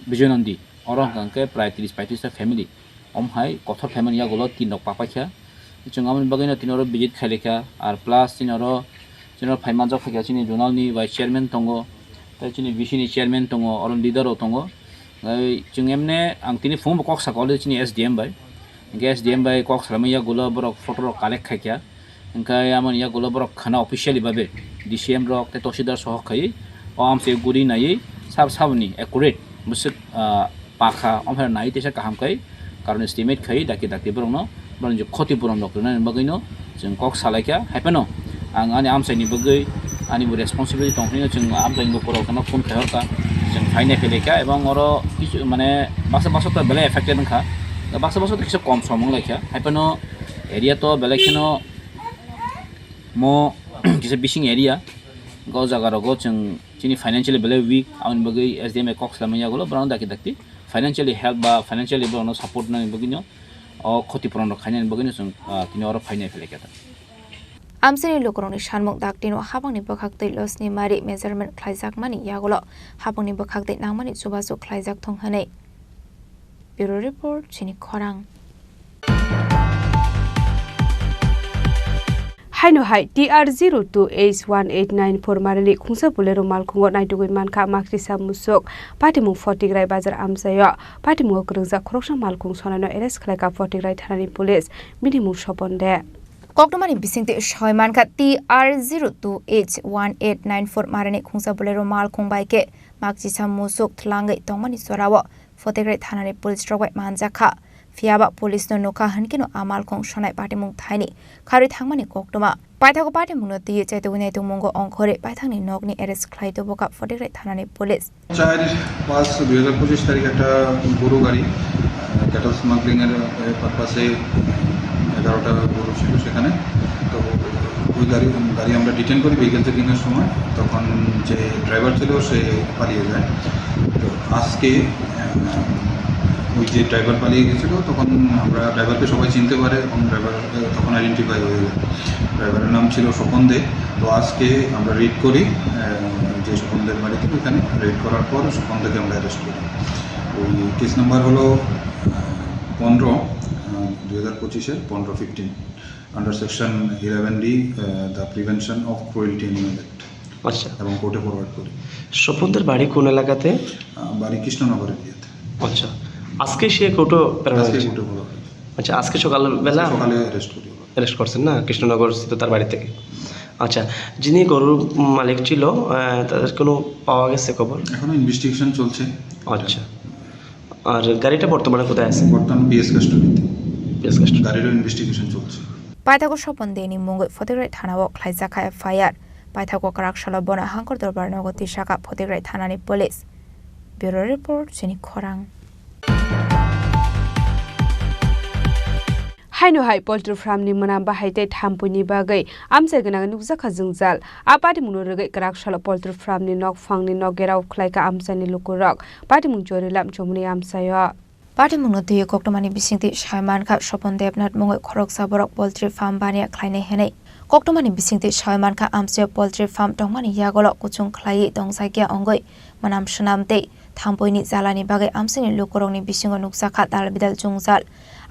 Bijoy Nandi, oro hwnkha hwnkhe prai tris paitris ta family. Om hai kothor phaimani yagulo tin rok pa paikha. Chwng aboni bagwino tini oro visit khailaikha, ar plus chini oro, chini oro phai manjak phaikha chini zonal ni vice chairman tongo, tei chini V C ni chairman tongo, oro leader rok tongo. Tei chwng emne ang tini phungo bo kok saka already chini S D M bai. Hwnkhe S D M bai kok salaimani yagulo borok photo rok collect khaikha. Hwnkhe amoni yagulo borok khana officially babe D C M rok tei tahsildar sohor khaiwi o amchai guri naiwi sab saboni accurate bwswk, ah, pakha, omo hai naiwi teisa kaham khai karon estimate khai dakti dakti borokno, borokni je khoti puron rok rwnani bagwino chwng kok salaikha. Haiphano ang ani amchaini bagwi ani bo responsibility tong phano chwng amchaini lukurokno phone khai horkha, chwng phainai phailaikha, ebong oro kichu mane baksa baksa to belai affected wngkha, baksa baksa to kisa kom som wnglaikha. Haiphano area to belai kheno mo kisa bising area, o jaga rogo chwng chini financially belai weak, aboni bagwi S D M bai kok salaimani yagulo borokno dakti dakti financially help ba financially borokno support nani bagwino o khoti puron rok khainani bagwino chwng, ah, tini oro phainai phailaikha ta. Amchaini lukurokni sanmung daktino hapangni bwkhaktwi losni mari measurement khlaijakmani yagulo hapangni bwkhaktwi nangmani chubachu khlaijak thung hwnwi. Bureau Report, Chini Khorang. Haino hai T R zero two H one eight nine four marani khungsa Bolero malkhungo naitugwi mankha makrisa musuk. Patimung Photigrai bazar amchaio. Patimungo kwrwngjak khoroksa malkhung sonaino arrest khlaikha Photigrai thanani police. Bini mung Sopon de. Koktwmani bisingtwi soi mankha T R zero two H one eight nine four marani khungsa Bolero malkhung bai khe makrisa musuk thwlangwi tongmani jorao Photigrai thanani police rok bai manjakha. Phiya ba police no nukha hwnkhe no a malkhung sonai patimung thaini kharwi thangmani koktwma. Paithago patimungno twiwi chaitugwi naitugmungo ongkhorwi paithakni nokni arrest khlai tubuka Photograi thanani police. চার পাঁচ দুই হাজার পঁচিশ তারিখ একটা গরু গাড়ি, আহ, ক্যাটল স্মাগলিংয়ের, আহ, পারপাসে এগারোটা গরু ছিল সেখানে। তো ওই গাড়ি, গাড়ি আমরা ডিটেন করি বিকেল তিনটার সময়। তখন যে ড্রাইভার ছিল সে পালিয়ে যায়। তো আজকে, আহ, ওই যে ড্রাইভার পালিয়ে গেছিল, তখন আমরা ড্রাইভারকে সবাই চিনতে পারে এবং ড্রাইভার, আহ, তখন আইডেন্টিফাই হয়ে যায়। ড্রাইভারের নাম ছিল স্বপন দে। তো আজকে আমরা রেড করি, আহ, যে স্বপন দের বাড়িতে, ওখানে রেড করার পর স্বপন দেকে আমরা অ্যারেস্ট করি। ওই কেস নাম্বার হলো, আহ, পনেরো, আহ, দুই হাজার পঁচিশের পনেরো fifteen, under section eleven D, ah, the Prevention of Cruelty Animal Act। আচ্ছা। এবং কোর্টে ফরওয়ার্ড করি। স্বপনদের বাড়ি কোন এলাকাতে? আহ, বাড়ি কৃষ্ণনগর এরিয়াতে। আচ্ছা, আজকে সে কোর্টে প্রেরণ আজকে হয়েছে? কোর্টে ফরওয়ার্ড হয়েছে। আচ্ছা, আজকে সকালবেলা? সকালে অ্যারেস্ট করি। অ্যারেস্ট করছেন না কৃষ্ণনগর স্থিত তার বাড়ি থেকে? আচ্ছা, যিনি গরুর মালিক ছিল, আহ, তাদের কোনো পাওয়া গেছে খবর? এখনো ইনভেস্টিগেশন চলছে। আচ্ছা, আর গাড়িটা বর্তমানে কোথায় আছে? বর্তমানে পিএস কাস্টডিতে। PS custody. গাড়িরও ইনভেস্টিগেশন চলছে। Paithago Sopon Deni mungwi Photograi thanao khlaijak kha F I R. Paithago kwrak salo bono Hangkor Dorbar nogo tisaka Photograi thanani police. Bureau report, Chini Khorang. Haino hai poultry farm ni mwnam bahai tei thampui ni bagwi amchai gwnang nukjakha jwngjal. A patimungno rwgwi kwrak salo poultry farm ni nok phang ni nok gerao khlaikha amchai ni lukurok. Patimung Chorilam Chomoni amchaio. Patimungno twiwi koktwmani bisingtwi sai mankha Sopon Debnath mungwi khoroksa borok poultry farm baniya khlainai hwnwi. Koktwmani bisingtwi sai mankha amchaio poultry farm tongmani yagolo kuchung khlaiwi tongjakya wngwi mwnam swnam tei thampuini jalani bagwi amchaini lukurokni bisingo nukjakha tal bidal jwngjal.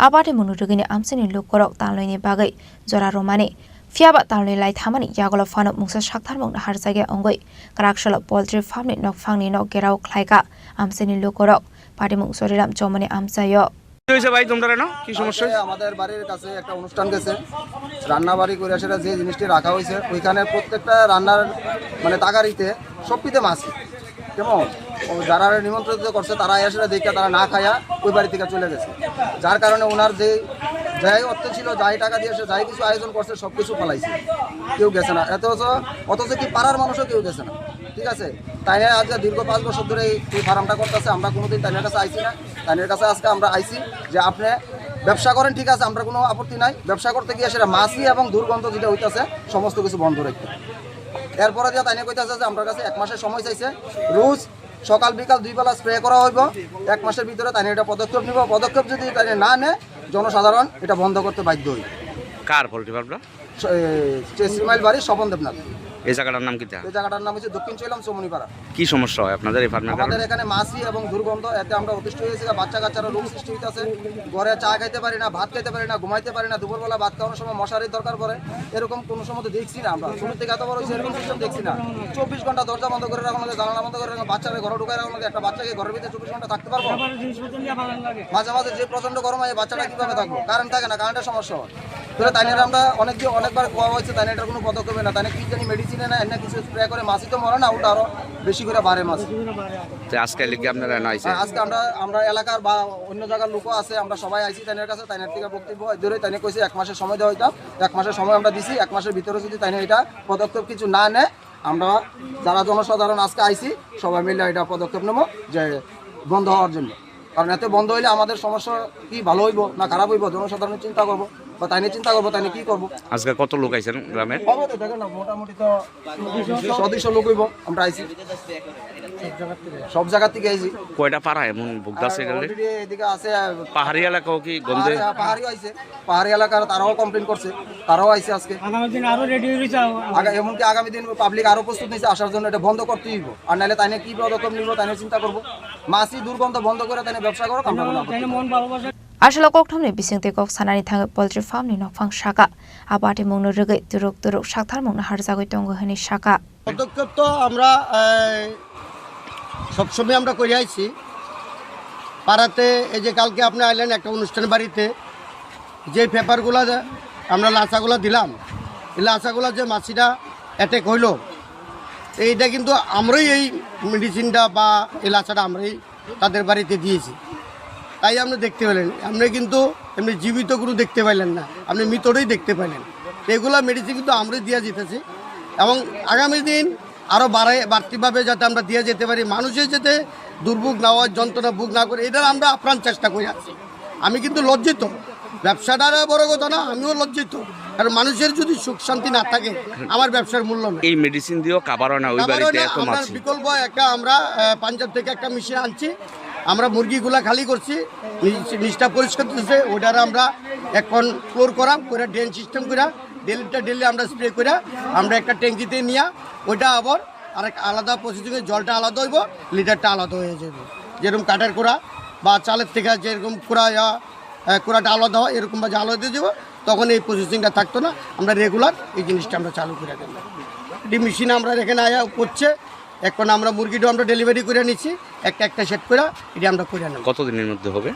A patimungno rwgwini amchaini lukurok talnoini bagwi jora rwmani, phiyaba talnoi lai thamani yagolo phano mungsa saktharmung naharjakya wngwi kwrak salo poultry farmni nokphangni nok gerao khlaikha amchaini lukurok. Patimung Soriram Chomoni amchaio. কি হয়েছে ভাই তোমরা এনো? কি সমস্যা হয়েছে? আমাদের বাড়ির কাছে একটা অনুষ্ঠান গেছে, রান্নাবাড়ি করে সেটা যে জিনিসটি রাখা হয়েছে, ওইখানে প্রত্যেকটা রান্নার মানে তাগারিতে সবটিতে মাছি। কেমন? ও যারা নিমন্ত্রিত করছে তারা এসে দেখে তারা না খায়া ওই বাড়ি থেকে চলে গেছে, যার কারণে ওনার যে যাই অর্থ ছিল, যাই টাকা দিয়ে সে যাই কিছু আয়োজন করছে সব কিছু ফালাইছে, কেউ গেছে না। অথচ অথচ কি পাড়ার মানুষও কেউ গেছে না, ঠিক আছে? তাই আজকে দীর্ঘ পাঁচ বছর ধরে এই এই ফার্মটা করতেছে, আমরা কোনোদিন তাইনের কাছে আইছি না। তাইনের কাছে আজকে আমরা আইছি যে আপনি ব্যবসা করেন, ঠিক আছে, আমরা কোনো আপত্তি নাই। ব্যবসা করতে গিয়ে সেটা মাছি এবং দুর্গন্ধ যেটা হইতাছে, সমস্ত কিছু বন্ধ রাখতে। এরপরে দিয়ে তাইনে কইতাছে যে আমরা কাছে এক মাসের সময় চাইছে, রোজ সকাল বিকাল দুই বেলা স্প্রে করা হইব। এক মাসের ভিতরে তাইনে এটা পদক্ষেপ নিব। পদক্ষেপ যদি তাইনে না নেয়, জনসাধারণ এটা বন্ধ করতে বাধ্য হইব। কার পোল্ট্রি ফার্মটা? স-, এ, চেসিমাইল বাড়ি স্বপন দেবনাথ। এই জায়গাটার নাম কিতা? এই জায়গাটার নাম হচ্ছে দক্ষিণ চৈলাম চমুনিপাড়া। কি সমস্যা হয় আপনাদের এই ফার্মের আমাদের কারণে? এখানে মাছি এবং দুর্গন্ধ, এতে আমরা অতিষ্ঠ হয়েছি, বাচ্চা কাচ্চারা রোগ সৃষ্টি হইতাছে, ঘরে চা খাইতে পারি না, ভাত খাইতে পারি না, ঘুমাইতে পারি না, দুপুরবেলা ভাত খাওয়ানোর সময় মশারির দরকার পড়ে, এরকম কোনো সময় তো দেখছি না আমরা। শুরু থেকে এত বড় হয়েছে, এরকম সিস্টেম দেখছি না। চব্বিশ ঘন্টা দরজা বন্ধ করে রাখা লাগে, জানালা বন্ধ করে রাখা, বাচ্চারা ঘরে ঢুকায় রাখা লাগে, একটা বাচ্চাকে ঘরের ভিতরে চব্বিশ ঘন্টা থাকতে পারবো? মাঝে মাঝে যে প্রচন্ড গরম হয়, এই বাচ্চাটা কিভাবে থাকবো? কারেন্ট থাকে না, কারেন্টের সমস্যা হয়। তাহলে তাইনের আমরা অনেক দিন অনেকবার কোয়া হয়েছে, তাইনের কোনো পদক্ষেপ না, তাইনে কি জানি মেডিসিনে না এমনি কিছু স্প্রে করে, মাছি তো মরে না, উল্টা আরো বেশি করে বাড়ে মাছ। তো আজকে লিখে আপনারা না আইছে? হ্যাঁ, আজকে আমরা, আমরা এলাকার বা অন্য জায়গার লোকও আছে, আমরা সবাই আইছি তাইনের কাছে, তাইনের থেকে বক্তব্য ধরে তাইনে কইছে এক মাসের সময় দেওয়া হইতাম, এক মাসের সময় আমরা দিছি, এক মাসের ভিতরে যদি তাইনে এটা পদক্ষেপ কিছু না নেয়, আমরা যারা জনসাধারণ আজকে আইছি সবাই মিলে এটা পদক্ষেপ নেবো যে বন্ধ হওয়ার জন্য। কারণ এতে বন্ধ হইলে আমাদের সমস্যা কি ভালো হইব না খারাপ হইব, জনসাধারণ চিন্তা করবো বা তাই নিয়ে চিন্তা করবো, তাই নিয়ে কি করবো। আজকে কত লোক আইছেন গ্রামের? হবে তো, দেখেন না, মোটামুটি তো সদস্য লোক হইব, আমরা আইছি সব জায়গা থেকে আইছি। কয়টা পাড়া এমন ভুগতাছে আর গেলে? Already এদিকে আছে, আহ, পাহাড়ি এলাকাও কি গন্ধে? আর, আহ, পাহাড়িও আইছে, পাহাড়ি এলাকার তারাও কমপ্লেন করছে, তারাও আইছে আজকে। আগামী দিন আরো রেডি হয়ে যাও। আগা-, এমনকি আগামী দিন পাবলিক আরো প্রস্তুত নিচ্ছে আসার জন্য, এটা বন্ধ করতেই হইব। আর নাহলে তাই নিয়ে কি পদক্ষেপ নিব, তাই নিয়ে চিন্তা করবো। মাছি দুর্গন্ধ বন্ধ করে তাই নিয়ে ব্যবসা করো, আমরা কোনো আপত্তি নাই। Aswk kokthumni bisingtwi kok sanani thangwi poultry farm ni nokphang saka. A patimungno rwgwi turuk turuk saktharmung naharjagwi tongo hwnwi saka. পদক্ষেপ তো আমরা, এই, সবসময় আমরা করে আইছি। পাড়াতে এই যে কালকে আপনি আইলেন একটা অনুষ্ঠান বাড়িতে, যে পেপারগুলা যে আমরা লাচাগুলা দিলাম, এই লাচাগুলা যে মাছিটা অ্যাটাক হইলো, এইটা কিন্তু আমরাই এই মেডিসিনটা বা এই লাচাটা আমরাই তাদের বাড়িতে দিয়েছি। তাই আপনি দেখতে পেলেন, আপনি কিন্তু এমনি জীবিত গরু দেখতে পাইলেন না, আপনি মৃতটাই দেখতে পাইলেন। রেগুলার মেডিসিন কিন্তু আমরা দিয়ে যেতেছি এবং আগামী দিন আরও বাড়াই, বাড়তিভাবে যাতে আমরা দিয়ে যেতে পারি, মানুষের যাতে দুর্ভোগ না হয়, যন্ত্রণা ভোগ না করে, এটার আমরা আপ্রাণ চেষ্টা করে যাচ্ছি। আমি কিন্তু লজ্জিত, ব্যবসাটা আর বড় কথা না, আমিও লজ্জিত, কারণ মানুষের যদি সুখ শান্তি না থাকে, আমার ব্যবসার মূল্য নেই। এই মেডিসিন দিয়েও কাভার হয় না ওই বাড়িতে এত মাছি। বিকল্প একটা আমরা, আহ, পাঞ্জাব থেকে একটা মেশিন আনছি, আমরা মুরগিগুলা খালি করছি, নিচ-, নিচটা পরিষ্কার করতেছে, ওটারে আমরা এখন ফ্লোর করাম, করে ড্রেন সিস্টেম করে, ডেলিটা ডেলি আমরা স্প্রে করে, আমরা একটা ট্যাঙ্কিতে নিয়ে ওইটা আবার আরেক আলাদা প্রসেসিংয়ে জলটা আলাদা হইব, লিটারটা আলাদা হয়ে যাবে। যেরকম কাঠের কুড়া বা চালের থেকে যেরকম কুড়া, আহ, কুড়াটা আলাদা হয়, এরকম ভাবে আলাদা দিব, তখন এই প্রসেসিংটা থাকতো না। আমরা রেগুলার এই জিনিসটা আমরা চালু করে দেবো। এটি মেশিন আমরা এখানে আয়া করছে, এখন আমরা মুরগিটাও আমরা ডেলিভারি করে নিচ্ছি, একটা একটা সেট করে এটি আমরা করে নেব। কতদিনের মধ্যে হবে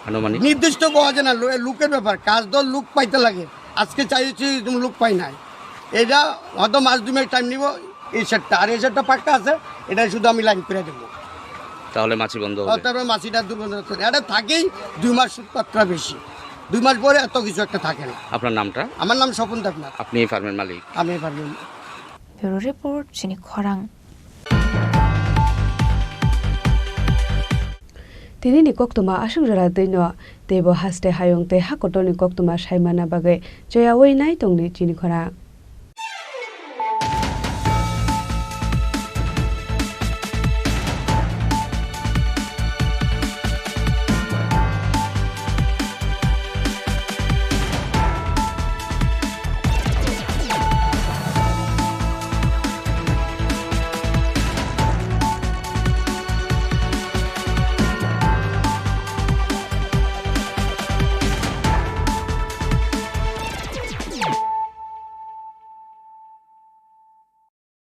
আনুমানিক? নির্দিষ্ট পাওয়া যায় না, লো-, লোকের ব্যাপার, কাজ দর লোক পাইতে লাগে। আজকে চাইছি, একদম লোক পাই নাই। এটা হয়তো মাস দুই মাস টাইম নিব, এই সেটটা। আর এই সেটটা পাক্কা আছে, এটা শুধু আমি লাইন করে দেবো। তাহলে মাছি বন্ধ হবে? তারপরে মাছিটা দুর্গন্ধ হচ্ছে না। এটা থাকেই দুই মাস, তাপমাত্রা বেশি। দুই মাস পরে এত কিছু একটা থাকে না। আপনার নামটা? আমার নাম স্বপন দেবনাথ। আপনি এই ফার্মের মালিক? আমি এই ফার্মের মালিক। Bureau Report, Chini Khorang. Tini ni koktwma aswk jora twi no, teibo haste hayung tei hakotor ni koktwma sai manna bagwi choyaui nai tong di chini khorang.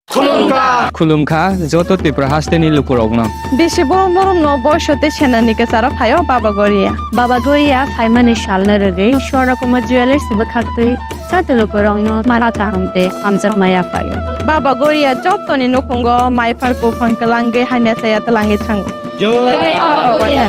Khulumkha. Khulumkha joto Tripura hasteni lukurokno. Bisi borom borom no boiso tei senani kwcharo phaio Baba Goria. Baba Goria phaimani salno rwgwi Swarna Kumar Jewellers bwkhaktwi joto lukurokno mara kaham tei hamjakma yaphaio. Baba Goria jotoni nukhungo mai phar buphang kwlangwi hamya chaya twlangwi thango. Jai Baba Goria.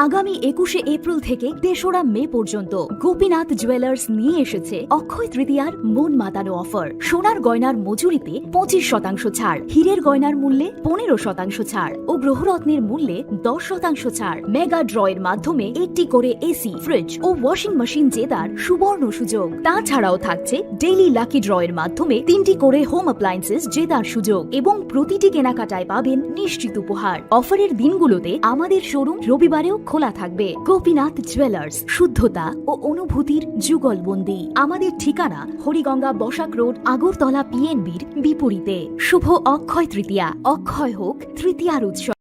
আগামী একুশে এপ্রিল থেকে তেসরা মে পর্যন্ত গোপীনাথ জুয়েলার্স নিয়ে এসেছে অক্ষয় তৃতীয়ার মন মাতানো অফার। সোনার গয়নার মজুরিতে পঁচিশ শতাংশ ছাড়, হীরের গয়নার মূল্যে পনেরো শতাংশ ছাড় ও গ্রহরত্নের মূল্যে দশ শতাংশ ছাড়। মেগা ড্রয়ের মাধ্যমে একটি করে এসি, ফ্রিজ ও ওয়াশিং মেশিন জেতার সুবর্ণ সুযোগ। তাছাড়াও থাকছে ডেইলি লাকি ড্রয়ের মাধ্যমে তিনটি করে হোম অ্যাপ্লায়েন্সেস জেতার সুযোগ এবং প্রতিটি কেনাকাটায় পাবেন নিশ্চিত উপহার। অফারের দিনগুলোতে আমাদের শোরুম রবিবারেও খোলা থাকবে। গোপীনাথ জুয়েলার্স, শুদ্ধতা ও অনুভূতির যুগলবন্দি। আমাদের ঠিকানা হরিগঙ্গা বসাক রোড, আগরতলা পিএনবির বিপরীতে। শুভ অক্ষয় তৃতীয়া, অক্ষয় হোক তৃতীয়ার উৎসব।